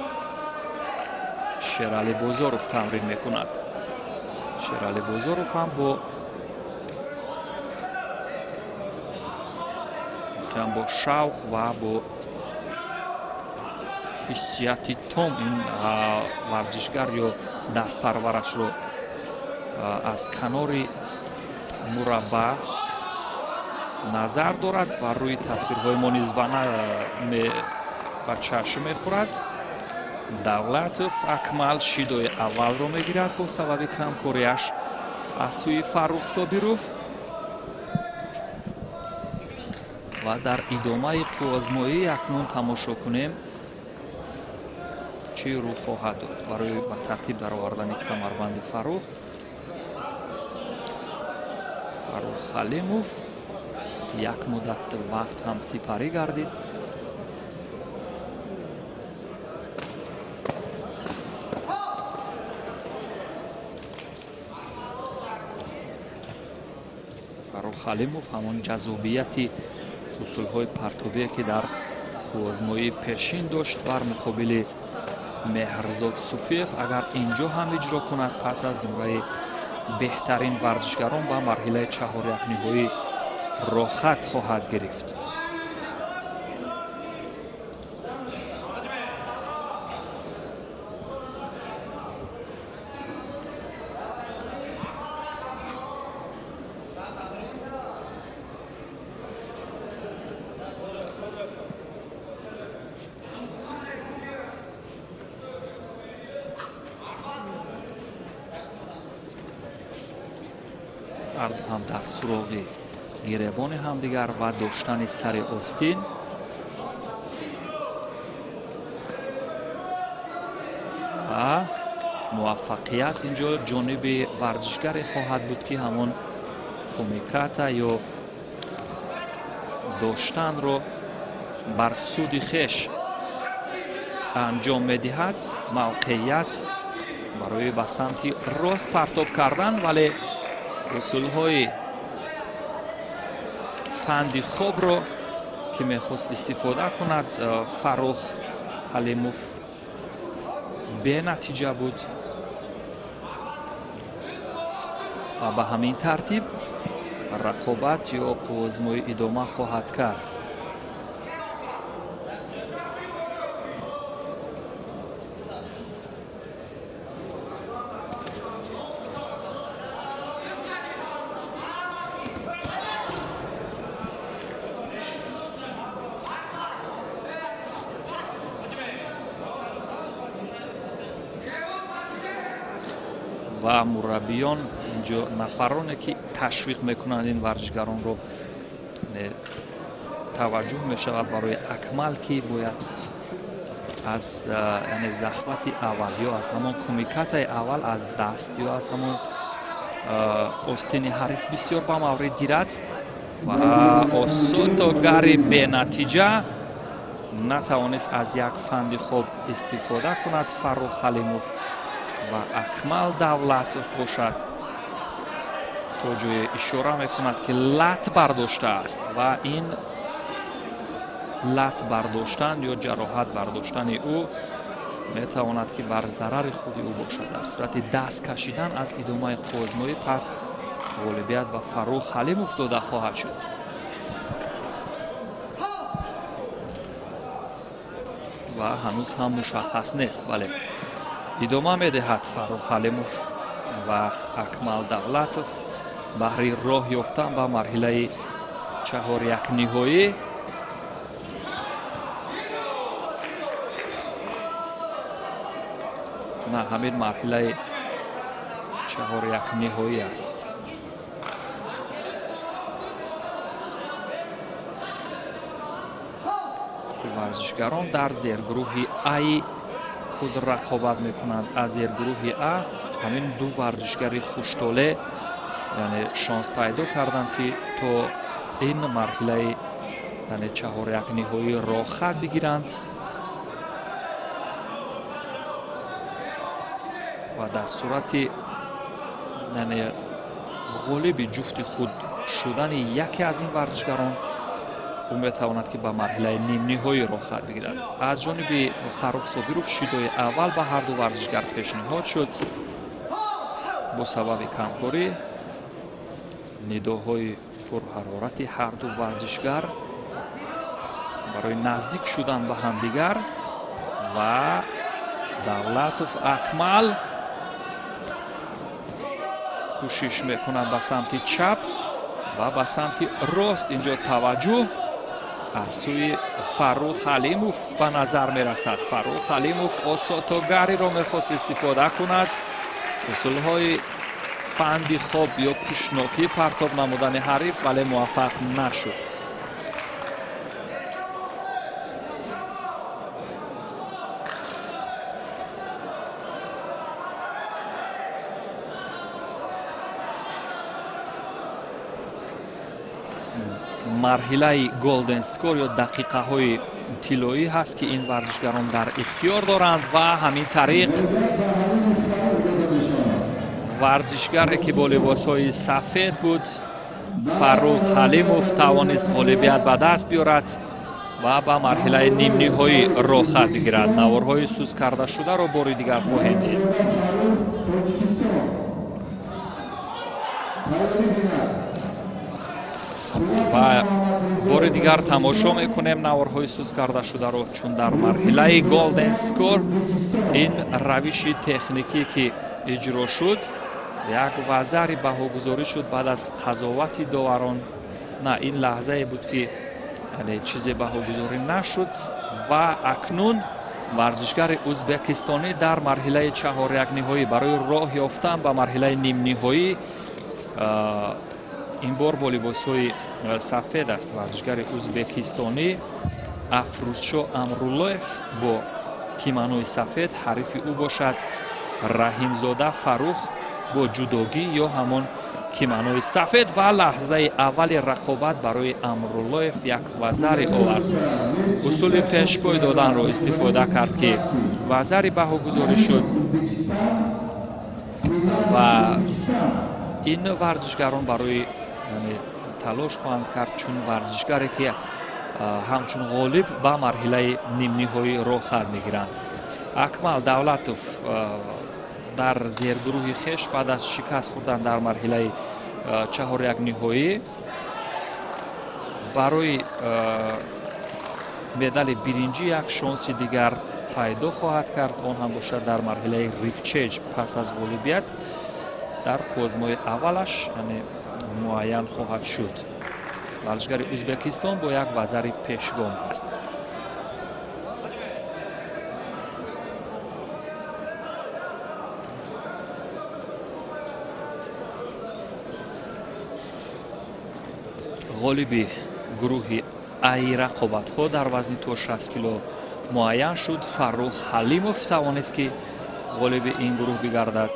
S1: Шерали Бозоров тамрин мекунад. Шерали Бозоров ҳам бо шавқ ва бо ҳиссияти том ин варзишгар ё дастпарварашро аз канори мураббаъ назар дорад ва рӯи тасвирҳои мо низ ба чашм мехӯрад. Давлатов Акмал шидои аввалро мегирад бо сабаби камкориаш аз сӯи Фаррух Собиров ва дар идомаи қуввозмоӣ акнун тамошо кунем чӣ рӯ хоҳад дод барои ба тартиб даровардани камарбанди Фаррух. Фаррух Ҳалимов як муддат вақт ҳам сипарӣ гардид. Фаррух Ҳалимов ҳамон ҷаззобияти усулҳои партобие, ки дар қуввозмоии пешин дошт бар муқобили Меҳрзод Суфиев, агар инҷо ҳам иҷро кунад, пас аз зумраи беҳтарин варзишгарон ба марҳилаи чаҳорякниҳоӣ роҳхат хоҳад гирифт. Ҳарду ҳам дар суроғи гиребони ҳамдигар ва доштани сари остин. Ва муваффақият инҷо ҷониби варзишгаре хоҳад буд, ки ҳамон кумиката ё доштанро бар суди хеш анҷом медиҳад. Мавқеият барои ба самти рост партоб кардан, вале усулҳои фанди хобро ки мехост истифода кунад Фаррух Ҳалимов бенатиҷа буд ва ба ҳамин тартиб рақобат ё қувваозмоӣ идома хоҳад кард. Ва мураббиён инҷо нафароне ки ташвиқ мекунанд ин варзишгаронро, таваҷҷӯҳ мешавад барои Акмал, ки бояд аз яъне захвати аввал ё аз ҳамон кумикатаи аввал аз даст ё аз ҳамон остини ҳариф бисёр ба маврид гирад. Ва осотогари бенатиҷа натавонист аз як фанди хоб истифода кунад Фаррух Ҳалимов ва Акмал Давлатов бошад то ҷое ишора мекунад, ки лат бардоштааст ва ин лат бардоштан ё ҷароҳат бардоштани ӯ метавонад ки бар зарари худи ӯ бошад. Дар сурати даст кашидан аз идомаи қувваозмоӣ пас ғолибият ба Фаррух Ҳалимов дода хоҳад шуд. Ва ҳанӯз ҳам мушаххас нест, вале идома медиҳад Фаррух Ҳалимов ва Акмал Давлатов баҳри роҳ ёфтан ба марҳилаи чаҳорякниҳоӣ. На, ҳамин марҳилаи чаҳорякниҳоӣ аст. Ки варзишгарон дар зергурӯҳи Аи худ рақобат мекунанд. Аз зергурӯҳи А ҳамин ду варзишгари хуштоле яъне шонс пайдо карданд, ки то ин марҳилаи яъне чаҳорякниҳоӣ роҳхат бигиранд ва дар сурати яъне ғолиби ҷуфти худ шудани яке аз ин варзишгарон ӯ метавонад ки ба марҳилаи нимниҳоӣ роҳхат бигирад. Аз ҷониби Фаррух Собиров шидои аввал ба ҳарду варзишгар пешниҳод шуд. Бо сабаби камкорӣ нидоҳои пурҳарорати ҳарду варзишгар барои наздик шудан ба ҳамдигар ва Давлатов Акмал кӯшиш мекунад ба самти чап ва ба самти рост. Инҷо таваҷҷӯҳ аз сӯи Фаррух Ҳалимов ба назар мерасад. Фаррух Ҳалимов осотогариро мехост истифода кунад. Усулҳои фанди хоб ё пушнокӣ партоб намудани ҳариф, вале муваффақ нашуд. Марҳилаи голден скор ё дақиқаҳои тиллоӣ ҳаст, ки ин варзишгарон дар ихтиёр доранд ва ҳамин тариқ варзишгаре ки бо либосҳои сафед буд Фаррух Ҳалимов тавонист ғолибият ба даст биёрад ва ба марҳилаи нимниҳоӣ роҳхат бигирад. Наворҳои сус кардашударо бори дигар хоҳем дид. Ва бори дигар тамошо мекунем наворҳои сус кардашударо, чун дар марҳилаи голден скор ин равиши техникӣ ки иҷро шуд як вазари баҳогузорӣ шуд баъд аз қазовати доварон. На, ин лаҳзае буд ки чизе баҳогузорӣ нашуд ва акнун варзишгари ӯзбекистонӣ дар марҳилаи чаҳорякниҳоӣ барои роҳ ёфтан ба марҳилаи нимниҳоӣ Ин бор бо либосҳои сафед аст варзишгари узбекистонӣ Афрӯзшо Амруллоев бо киманои сафед, ҳарифи ӯ бошад Раҳимзода Фаррух бо ҷудогӣ ё ҳамон киманои сафед. Ва лаҳзаи аввали рақобат барои Амруллоев як вазаре овард. Усули пешпой доданро истифода кард, ки вазари баҳогузорӣ шуд ва ин варзишгарон барои талош хоҳанд кард, чун варзишгаре ки ҳамчун ғолиб ба марҳилаи нимниҳоӣ роҳ хат мегиранд. Акмал Давлатов дар зергурӯҳи хеш баъд аз шикаст хӯрдан дар марҳилаи чаҳорякниҳоӣ барои медали биринҷӣ як шонси дигар пайдо хоҳад кард. Он ҳам бошад дар марҳилаи рипчеҷ пас аз ғолибият дар қӯзмои аввалаш муайян хоҳад шуд. Варзишгари Ӯзбекистон бо як вазари пешгом аст. Ғолиби гурӯҳи Аи рақобатҳо дар вазни то 60 кило муайян шуд. Фаррух Ҳалимов тавонист, ки ғолиби ин гурӯҳ бигардад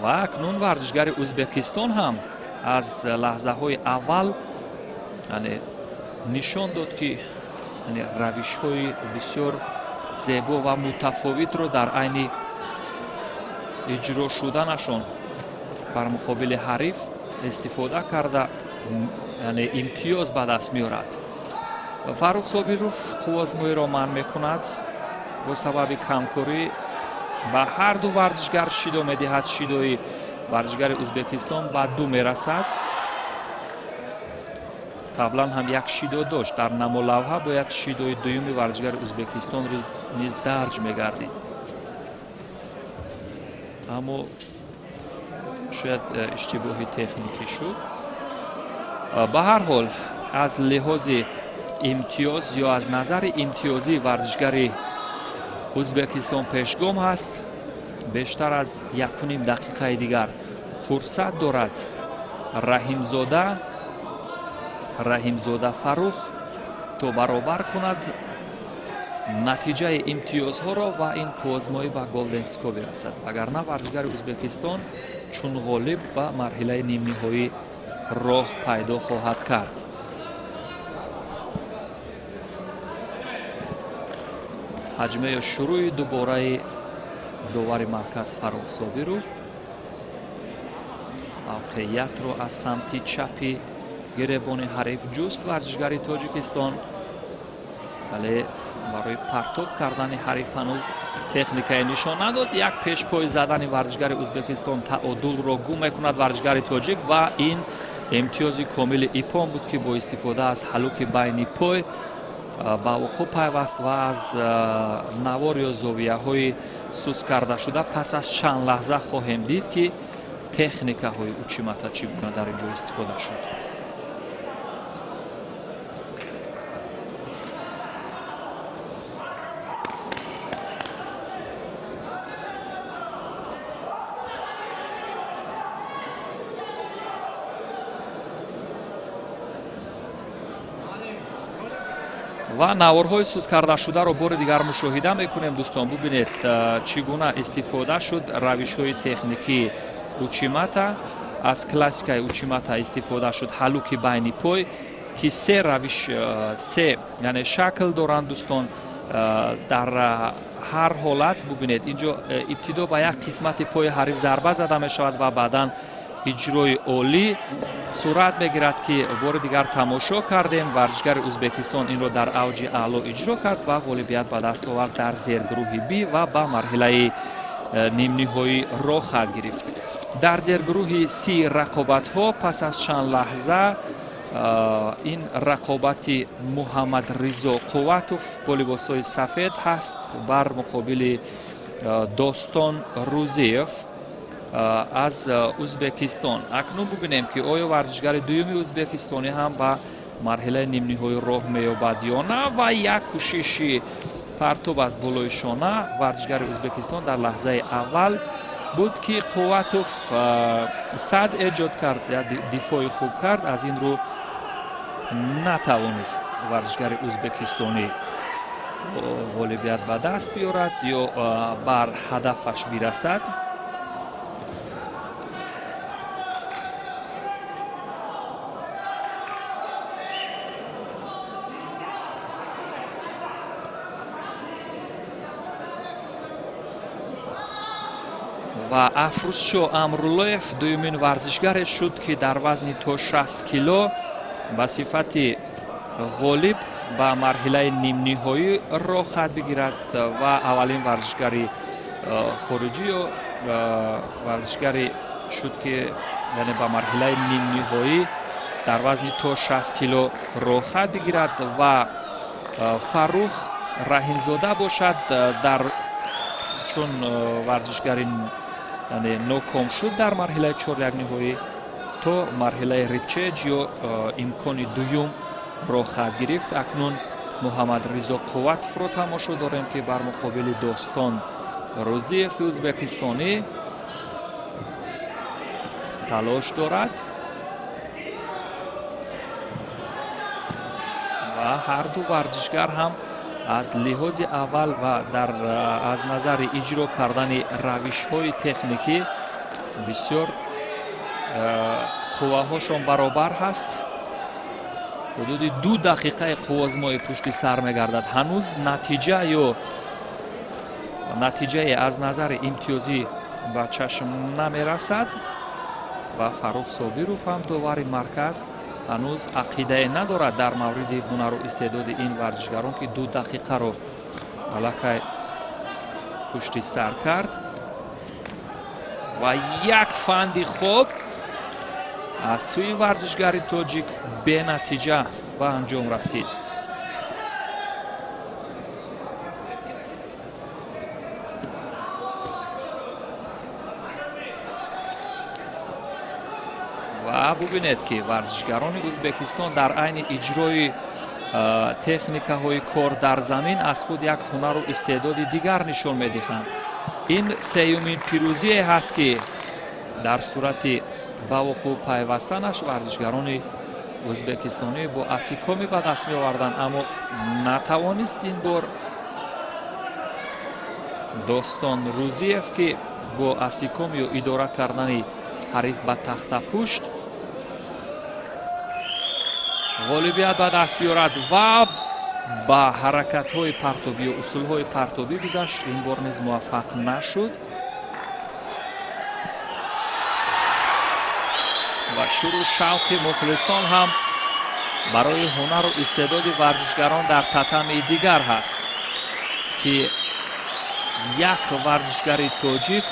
S1: ва акнун варзишгари Ӯзбекистон ҳам аз лаҳзаҳои аввал нишон дод, ки равишҳои бисёр зебо ва мутафовитро дар айни иҷро шуданашон бар муқобили ҳариф истифода карда, яъне имтиёз ба даст меорад. Фаррух Собиров қуввозмоиро манъ мекунад бо сабаби камкорӣ ба ҳар ду варзишгар шидо медиҳад. Шидои варзишгари Ӯзбекистон ба ду мерасад. Қаблан ҳам як шидо дошт. Дар намолавҳа бояд шидои дуюми варзишгари Ӯзбекистон низ дарҷ мегардид, аммо шояд иштибоҳи техникӣ шуд. Ба ҳар ҳол, аз лиҳози имтиёз ё аз назари имтиёзӣ варзишгари Ӯзбекистон пешгом ҳаст. Бештар аз 1,5 дақиқаи дигар фурсат дорад Раҳимзода Фаррух то баробар кунад натиҷаи имтиёзҳоро ва ин қуввозмоӣ ба голден скор бирасад. Вагарна варзишгари Ӯзбекистон чун ғолиб ба марҳилаи нимниҳоӣ роҳ пайдо хоҳад кард. Ҳаҷмаи шурӯи дубораи довари марказ Фаррух Собиров мавқеиятро аз самти чапи гиребони ҳариф ҷуст варзишгари Тоҷикистон, вале барои партоб кардани ҳариф ҳанӯз техникае нишон надод. Як пешпой задани варзишгари Ӯзбекистон таодулро гум мекунад варзишгари тоҷик ва ин имтиёзи комили ипон буд, ки бо истифода аз ҳалуки байни пой ба вуқӯъ пайваст ва аз навор ё зовияҳои сус карда шуда пас аз чанд лаҳза хоҳем дид, ки техникаҳои учимата чӣ гуна дар ин ҷо истифода шуд. Ва наворҳои сус кардашударо бори дигар мушоҳида мекунем. Дӯстон, бубинед, чӣ гуна истифода шуд равишҳои техникии учимата. Аз классикаи учимата истифода шуд ҳалуки байни пой, ки се равиш, се яъне шакл доранд дӯстон. Дар ҳар ҳолат бубинед, инҷо ибтидо ба як қисмати пои ҳариф зарба зада мешавад ва баъдан иҷрои олӣ сурат мегирад, ки бори дигар тамошо кардем. Варзишгари Ӯзбекистон инро дар авҷи аъло иҷро кард ва ғолибият ба даст овард дар зергурӯҳи Б ва ба марҳилаи нимниҳоӣ роҳ хат гирифт. Дар зергурӯҳи С рақобатҳо пас аз чанд лаҳза ин рақобати Муҳаммадризо Қувватов бо либосҳои сафед ҳаст бар муқобили Достон Рӯзиев аз Ӯзбекистон. Акнун бубинем, ки оё варзишгари дуюми ӯзбекистонӣ ҳам ба марҳилаи нимниҳоӣ роҳ меёбад ё на. Ва як кӯшиши партоб аз болои шона варзишгари Ӯзбекистон дар лаҳзаи аввал Буд ки Қувватов сад эҷод кард, дифои хуб кард, аз ин рӯ натавонист варзишгари ӯзбекистонӣ ғолибият ба даст биёрад ё бар ҳадафаш бирасад. Ва Афрӯзшо Амруллоев дуюмин варзишгаре шуд, ки дар вазни то 60 кило ба сифати ғолиб ба марҳилаи нимниҳоӣ роҳ хат бигирад ва аввалин варзишгари хориҷӣ ё варзишгаре шуд, ки яъне ба марҳилаи нимниҳоӣ дар вазни то 60 кило роҳ хат бигирад. Ва Фаррух Раҳимзода бошад, дар чун варзишгари яъне ноком шуд дар марҳилаи чорякниҳоӣ, то марҳилаи рипчеҷ ё имкони дуюм роҳ хат гирифт. Акнун Муҳаммадризо Қувватовро тамошо дорем, ки бар муқобили Достон Рӯзиев ӯзбекистонӣ талош дорад ва ҳар ду варзишгар ҳам аз лиҳози аввал ва аз назари иҷро кардани равишҳои техникӣ бисёр қувваҳошон баробар ҳаст. Ҳудуди 2 дақиқаи қуввозмои пушти сар мегардад. Ҳанӯз натиҷа ё натиҷае аз назари имтиёзӣ ба чашм намерасад ва Фаррух Собиров ҳам довари марказ ҳанӯз ақидае надорад дар мавриди ҳунару истеъдоди ин варзишгарон, ки 2 дақиқаро аллакай пушти сар кард. Ва як фанди хоб аз сӯи варзишгари тоҷик бенатиҷа ба анҷом расид. Ва бубинед, ки варзишгарони Ӯзбекистон дар айни иҷрои техникаҳои кор дар замин аз худ як ҳунару истеъдоди дигар нишон медиҳанд. Ин сеюмин пирӯзие ҳаст, ки дар сурати ба вуқӯъ пайвастанаш варзишгарони ӯзбекистонӣ бо асикоми ба даст меоварданд, аммо натавонист ин бор Достон Рӯзиев, ки бо асиком ё идора кардани ҳариф ба тахтапушт ғолибият ба даст биёрад ва ба ҳаракатҳои партобӣ ё усулҳои партобӣ гузашт. Ин бор низ муваффақ нашуд ва шуру шавқи мухлисон ҳам барои ҳунару истеъдоди варзишгарон дар татами дигар ҳаст, ки як варзишгари тоҷик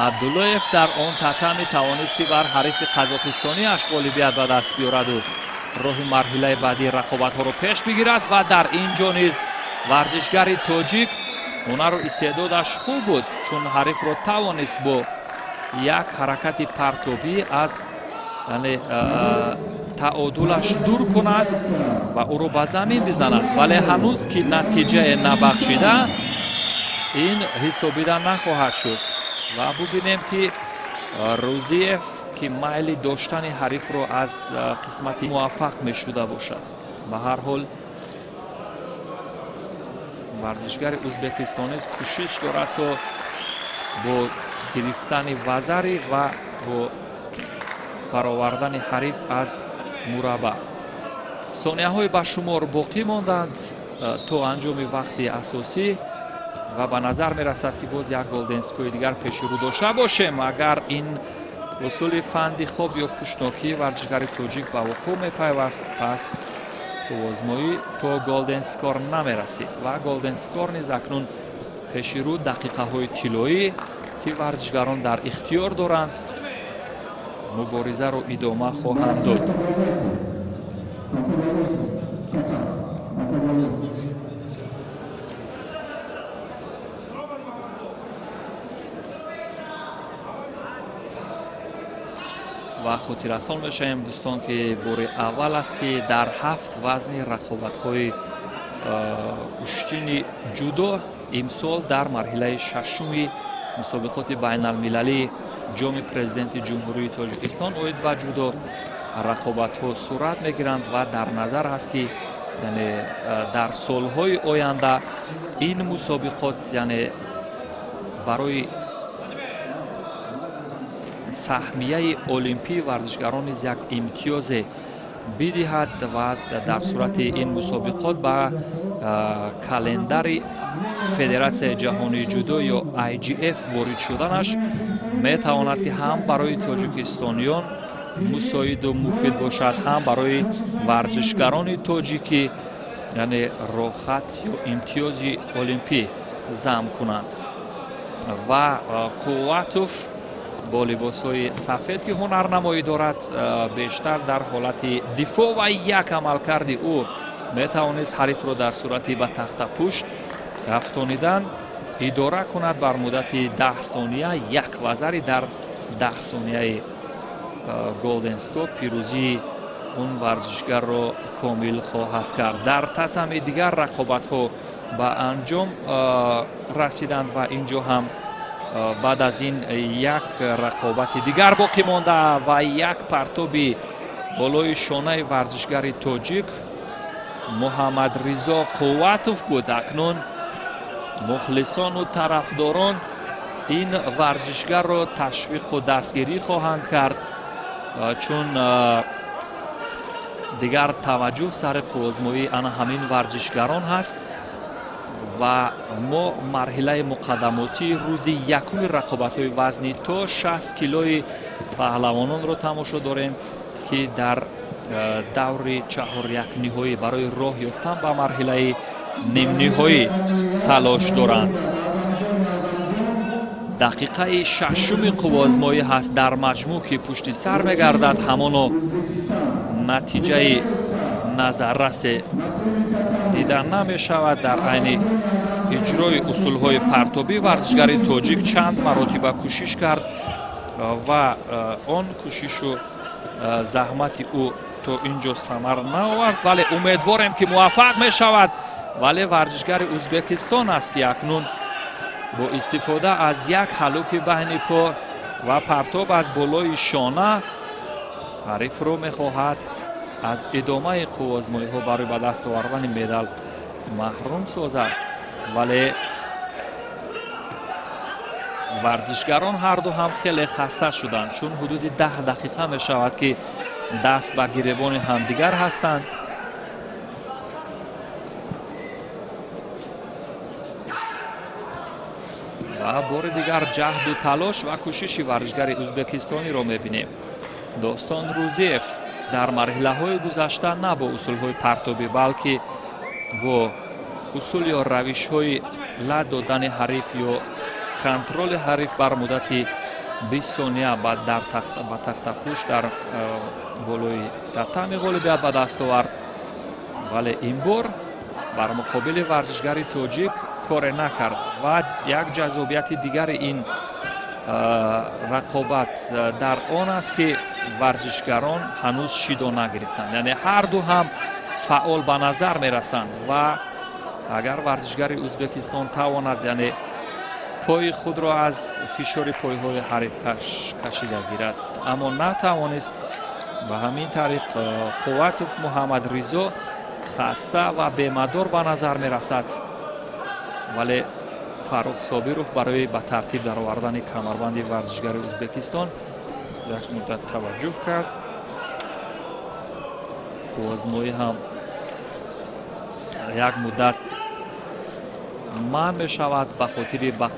S1: Абдуллоев дар он татами тавонист, ки бар ҳарифи қазоқистониаш ғолибият ба даст биёраду роҳи марҳилаи баъдии рақобатҳоро пеш бигирад. Ва дар ин ҷо низ варзишгари тоҷик ҳунару истеъдодаш хуб буд, чун ҳарифро тавонист бо як ҳаракати партобӣ аз яъне таодулаш дур кунад ва ӯро ба замин бизанад, вале ҳанӯз ки натиҷае набахшида ин ҳисобида нахоҳад шуд. Ва бубинем, ки Рӯзиев, ки майли доштани ҳарифро аз қисмати муваффақ мешуда бошад. Ба ҳар ҳол варзишгари ӯзбекистонӣ кӯшиш дорад то бо гирифтани вазари ва бо баровардани ҳариф аз мураббаъ. Сонияҳои ба шумор боқӣ монданд то анҷоми вақти асосӣ ва ба назар мерасад, ки боз як golden score дигар пеши рӯ дошта бошем. Агар ин усули фанди хоб ё пуштнокии варзишгари тоҷик ба вуқӯъ мепайваст, пас қуввозмоӣ то golden score намерасид ва golden score низ акнун пеши рӯ дақиқаҳои тиллоӣ, ки варзишгарон дар ихтиёр доранд, муборизаро идома хоҳанд дод. Ва хотиррасон мешавем, дӯстон, ки бори аввал аст, ки дар 7 вазни рақобатҳои куштини ҷудо имсол дар марҳилаи шашуми Мусобиқоти байналмилалии Ҷоми Президенти Ҷумҳурии Тоҷикистон оид ба ҷудо рақобатҳо сурат мегиранд ва дар назар ҳаст, ки яъне дар солҳои оянда ин мусобиқот, яъне барои саҳмияи олимпии варзишгарон низ як имтиёзе бидиҳад ва дар сурати ин мусобиқот ба календари Федератсияи ҷаҳонии ҷудо ё IJF ворид шуданаш метавонад, ки ҳам барои тоҷикистониён мусоиду муфид бошад, ҳам барои варзишгарони тоҷикӣ, яъне роҳхат ё имтиёзи олимпӣ зам кунанд. Ва Қувватов бо либосҳои сафед, ки ҳунарнамоӣ дорад бештар дар ҳолати дифоъ, ва як амалкарди ӯ метавонист ҳарифро дар сурати ба тахтапушт афтонидан идора кунад бар муддати 10 сония. Як вазари дар 10 сонияи golden score пирӯзии он варзишгарро комил хоҳад кард. Дар татами дигар рақобатҳо ба анҷом расиданд ва ин ҷо ҳам баъд аз ин як рақобати дигар боқӣ монда ва як партоби болои шонаи варзишгари тоҷик Муҳаммадризо Қувватов буд. Акнун мухлисону тарафдорон ин варзишгарро ташвиқу дастгирӣ хоҳанд кард, чун дигар таваҷҷӯҳ сари қувваозмоии ана ҳамин варзишгарон ҳаст. Ва мо марҳилаи муқаддамотии рӯзи якуми рақобатҳои вазни то 60 килои паҳлавононро тамошо дорем, ки дар даври чаҳорякниҳоӣ барои роҳ ёфтан ба марҳилаи нимниҳоӣ талош доранд. Дақиқаи шашуми қувваозмоӣ ҳаст дар маҷмӯъ, ки пушти сар мегардад. Ҳамоно натиҷаи назаррасе дида намешавад. Дар айни иҷрои усулҳои партобӣ варзишгари тоҷик чанд маротиба кӯшиш кард ва он кӯшишу заҳмати ӯ то ин ҷо самар наовард, вале умедворем, ки муваффақ мешавад. Вале варзишгари Ӯзбекистон аст, ки акнун бо истифода аз як ҳалуки байни по ва партоб аз болои шона ҳарифро мехоҳад аз идомаи қувваозмоиҳо барои ба даст овардани медал маҳрум созад. Вале варзишгарон ҳарду ҳам хеле хаста шуданд, чун ҳудуди 10 дақиқа мешавад, ки даст ба гиребони ҳамдигар ҳастанд. Ва бори дигар ҷаҳду талош ва кӯшиши варзишгари ӯзбекистониро мебинем. Достон Рӯзиев дар марҳилаҳои гузашта на бо усулҳои партобӣ, балки бо усул ё равишҳои лат додани ҳариф ё контроли ҳариф бар муддати 20 сония ба тахтапӯш дар болои татами ғолибият ба даст овард. Вале ин бор бар муқобили варзишгари тоҷик коре накард. Ва як ҷаззобияти дигари ин рақобат дар он аст, ки варзишгарон ҳанӯз шидо нагирифтанд, яъне ҳарду ҳам фаъол ба назар мерасанд. Ва агар варзишгари Ӯзбекистон тавонад, яъне пои худро аз фишори пойҳои ҳариф кашида гирад, аммо натавонист. Ба ҳамин тариқ Қувватов Муҳаммадризо хаста ва бемадор ба назар мерасад. Вале Фаррух Собиров барои ба тартиб даровардани камарбанди варзишгари Ӯзбекистон як муддат таваҷҷӯҳ кард. Қувваозмоӣ ҳам як муддат манъ мешавад ба хотири ба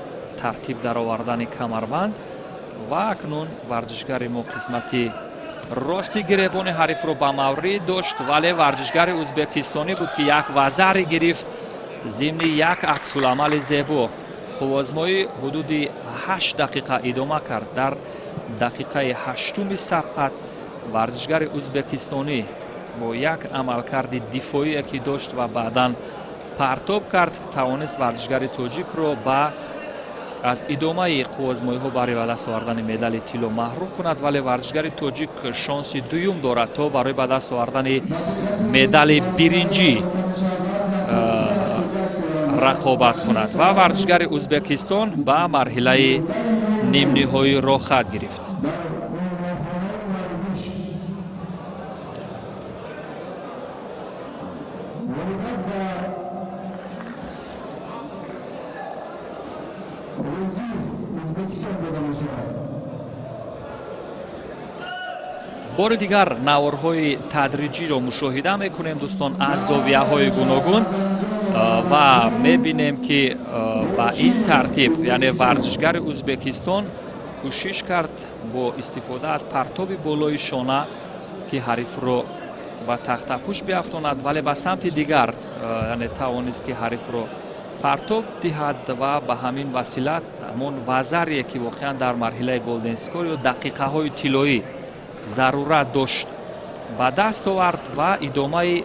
S1: тартиб даровардани камарбанд. Ва акнун варзишгари мо қисмати рости гиребони ҳарифро ба маврид дошт, вале варзишгари ӯзбекистонӣ буд, ки як вазаре гирифт зимни як аксуламали зебо. Қувваозмоӣ ҳудуди 8 дақиқа идома кард. Дар дақиқаи ҳаштуми сабқат варзишгари ӯзбекистонӣ бо як амалкарди дифоие, ки дошт ва баъдан партоб кард, тавонист варзишгари тоҷикро ба аз идомаи қувваозмоиҳо барои ба даст овардани медали тилло маҳрум кунад. Вале варзишгари тоҷик шонси дуюм дорад, то барои ба даст овардани медали биринҷӣ. рақобат кунад ва варзишгари Ӯзбекистон ба марҳилаи нимниҳоӣ роҳхат гирифт. Бори дигар наворҳои тадриҷиро мушоҳида мекунем дӯстон аз зовияҳои гуногун ва мебинем ки ба ин тартиб, яъне варзишгари Ӯзбекистон кӯшиш кард бо истифода аз партоби болои шона ки ҳарифро ба тахтапӯш биафтонад, вале ба самти дигар яъне тавонист ки ҳарифро партоб диҳад ва ба ҳамин васила ҳамон вазарие ки воқеан дар марҳилаи голден скор ё дақиқаҳои тиллоӣ зарурат дошт ба даст овард ва идомаи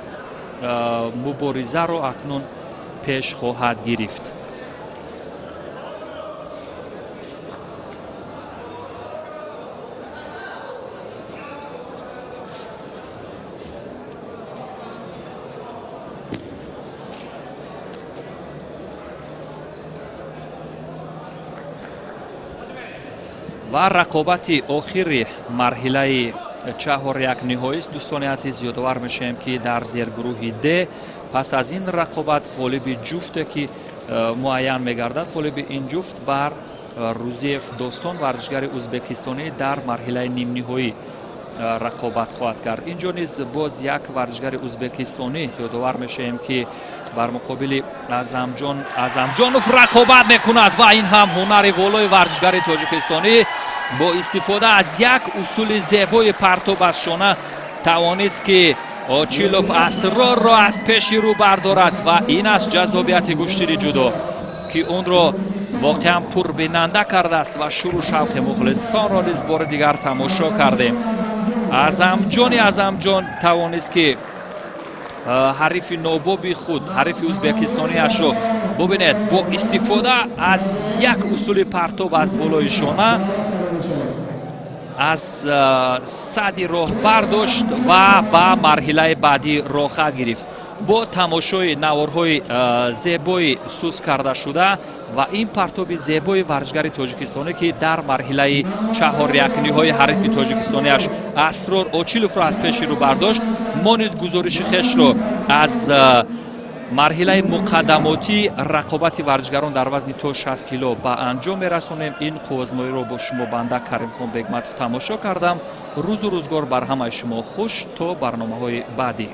S1: муборизаро акнун пеш хоҳад гирифт. Ва рақобати охири марҳилаи чаҳоряк ниҳоист. Дӯстони азиз, ёдовар мешавем ки дар зергурӯҳи Д пас аз ин рақобат ғолиби ҷуфте ки муайян мегардад, ғолиби ин ҷуфт бар Рузиев Достон варзишгари ӯзбекистонӣ дар марҳилаи нимниҳоӣ рақобат хоҳад кард. Инҷо низ боз як варзишгари ӯзбекистонӣ ёдовар мешавем ки бар муқобили Азамҷонов рақобат мекунад ва ин ҳам ҳунари волои варзишгари тоҷикистонӣ бо истифода аз як усули зебои партоб аз шона тавонист ки Очилов Асрорро аз пеши рӯ бардорад ва ин аст ҷаззобияти гӯштини ҷудо ки онро воқеан пурбинанда кардааст ва шуру шавқи мухлисонро низ бори дигар тамошо кардем. Азамҷон тавонист ки ҳарифи нобоби худ, ҳарифи ӯзбекистониашро бубинед, бо истифода аз як усули партоб аз болои шона аз сади роҳ бардошт ва ба марҳилаи баъдӣ роҳхат гирифт. Бо тамошои наворҳои зебои сус карда шуда ва ин партоби зебои варзишгари тоҷикистонӣ ки дар марҳилаи чаҳорякниҳои ҳарифи тоҷикистониаш Асрор Очиловро аз пеши рӯ бардошт, мо низ гузориши хешро аз марҳилаи муқаддамотӣ рақобати варзишгарон дар вазни то 60 кило ба анҷом мерасонем. Ин қуввозмоиро бо шумо банда Каримхон Бегматов тамошо кардам. Рӯзу рӯзгор бар ҳамаи шумо хуш то барномаҳои баъдӣ.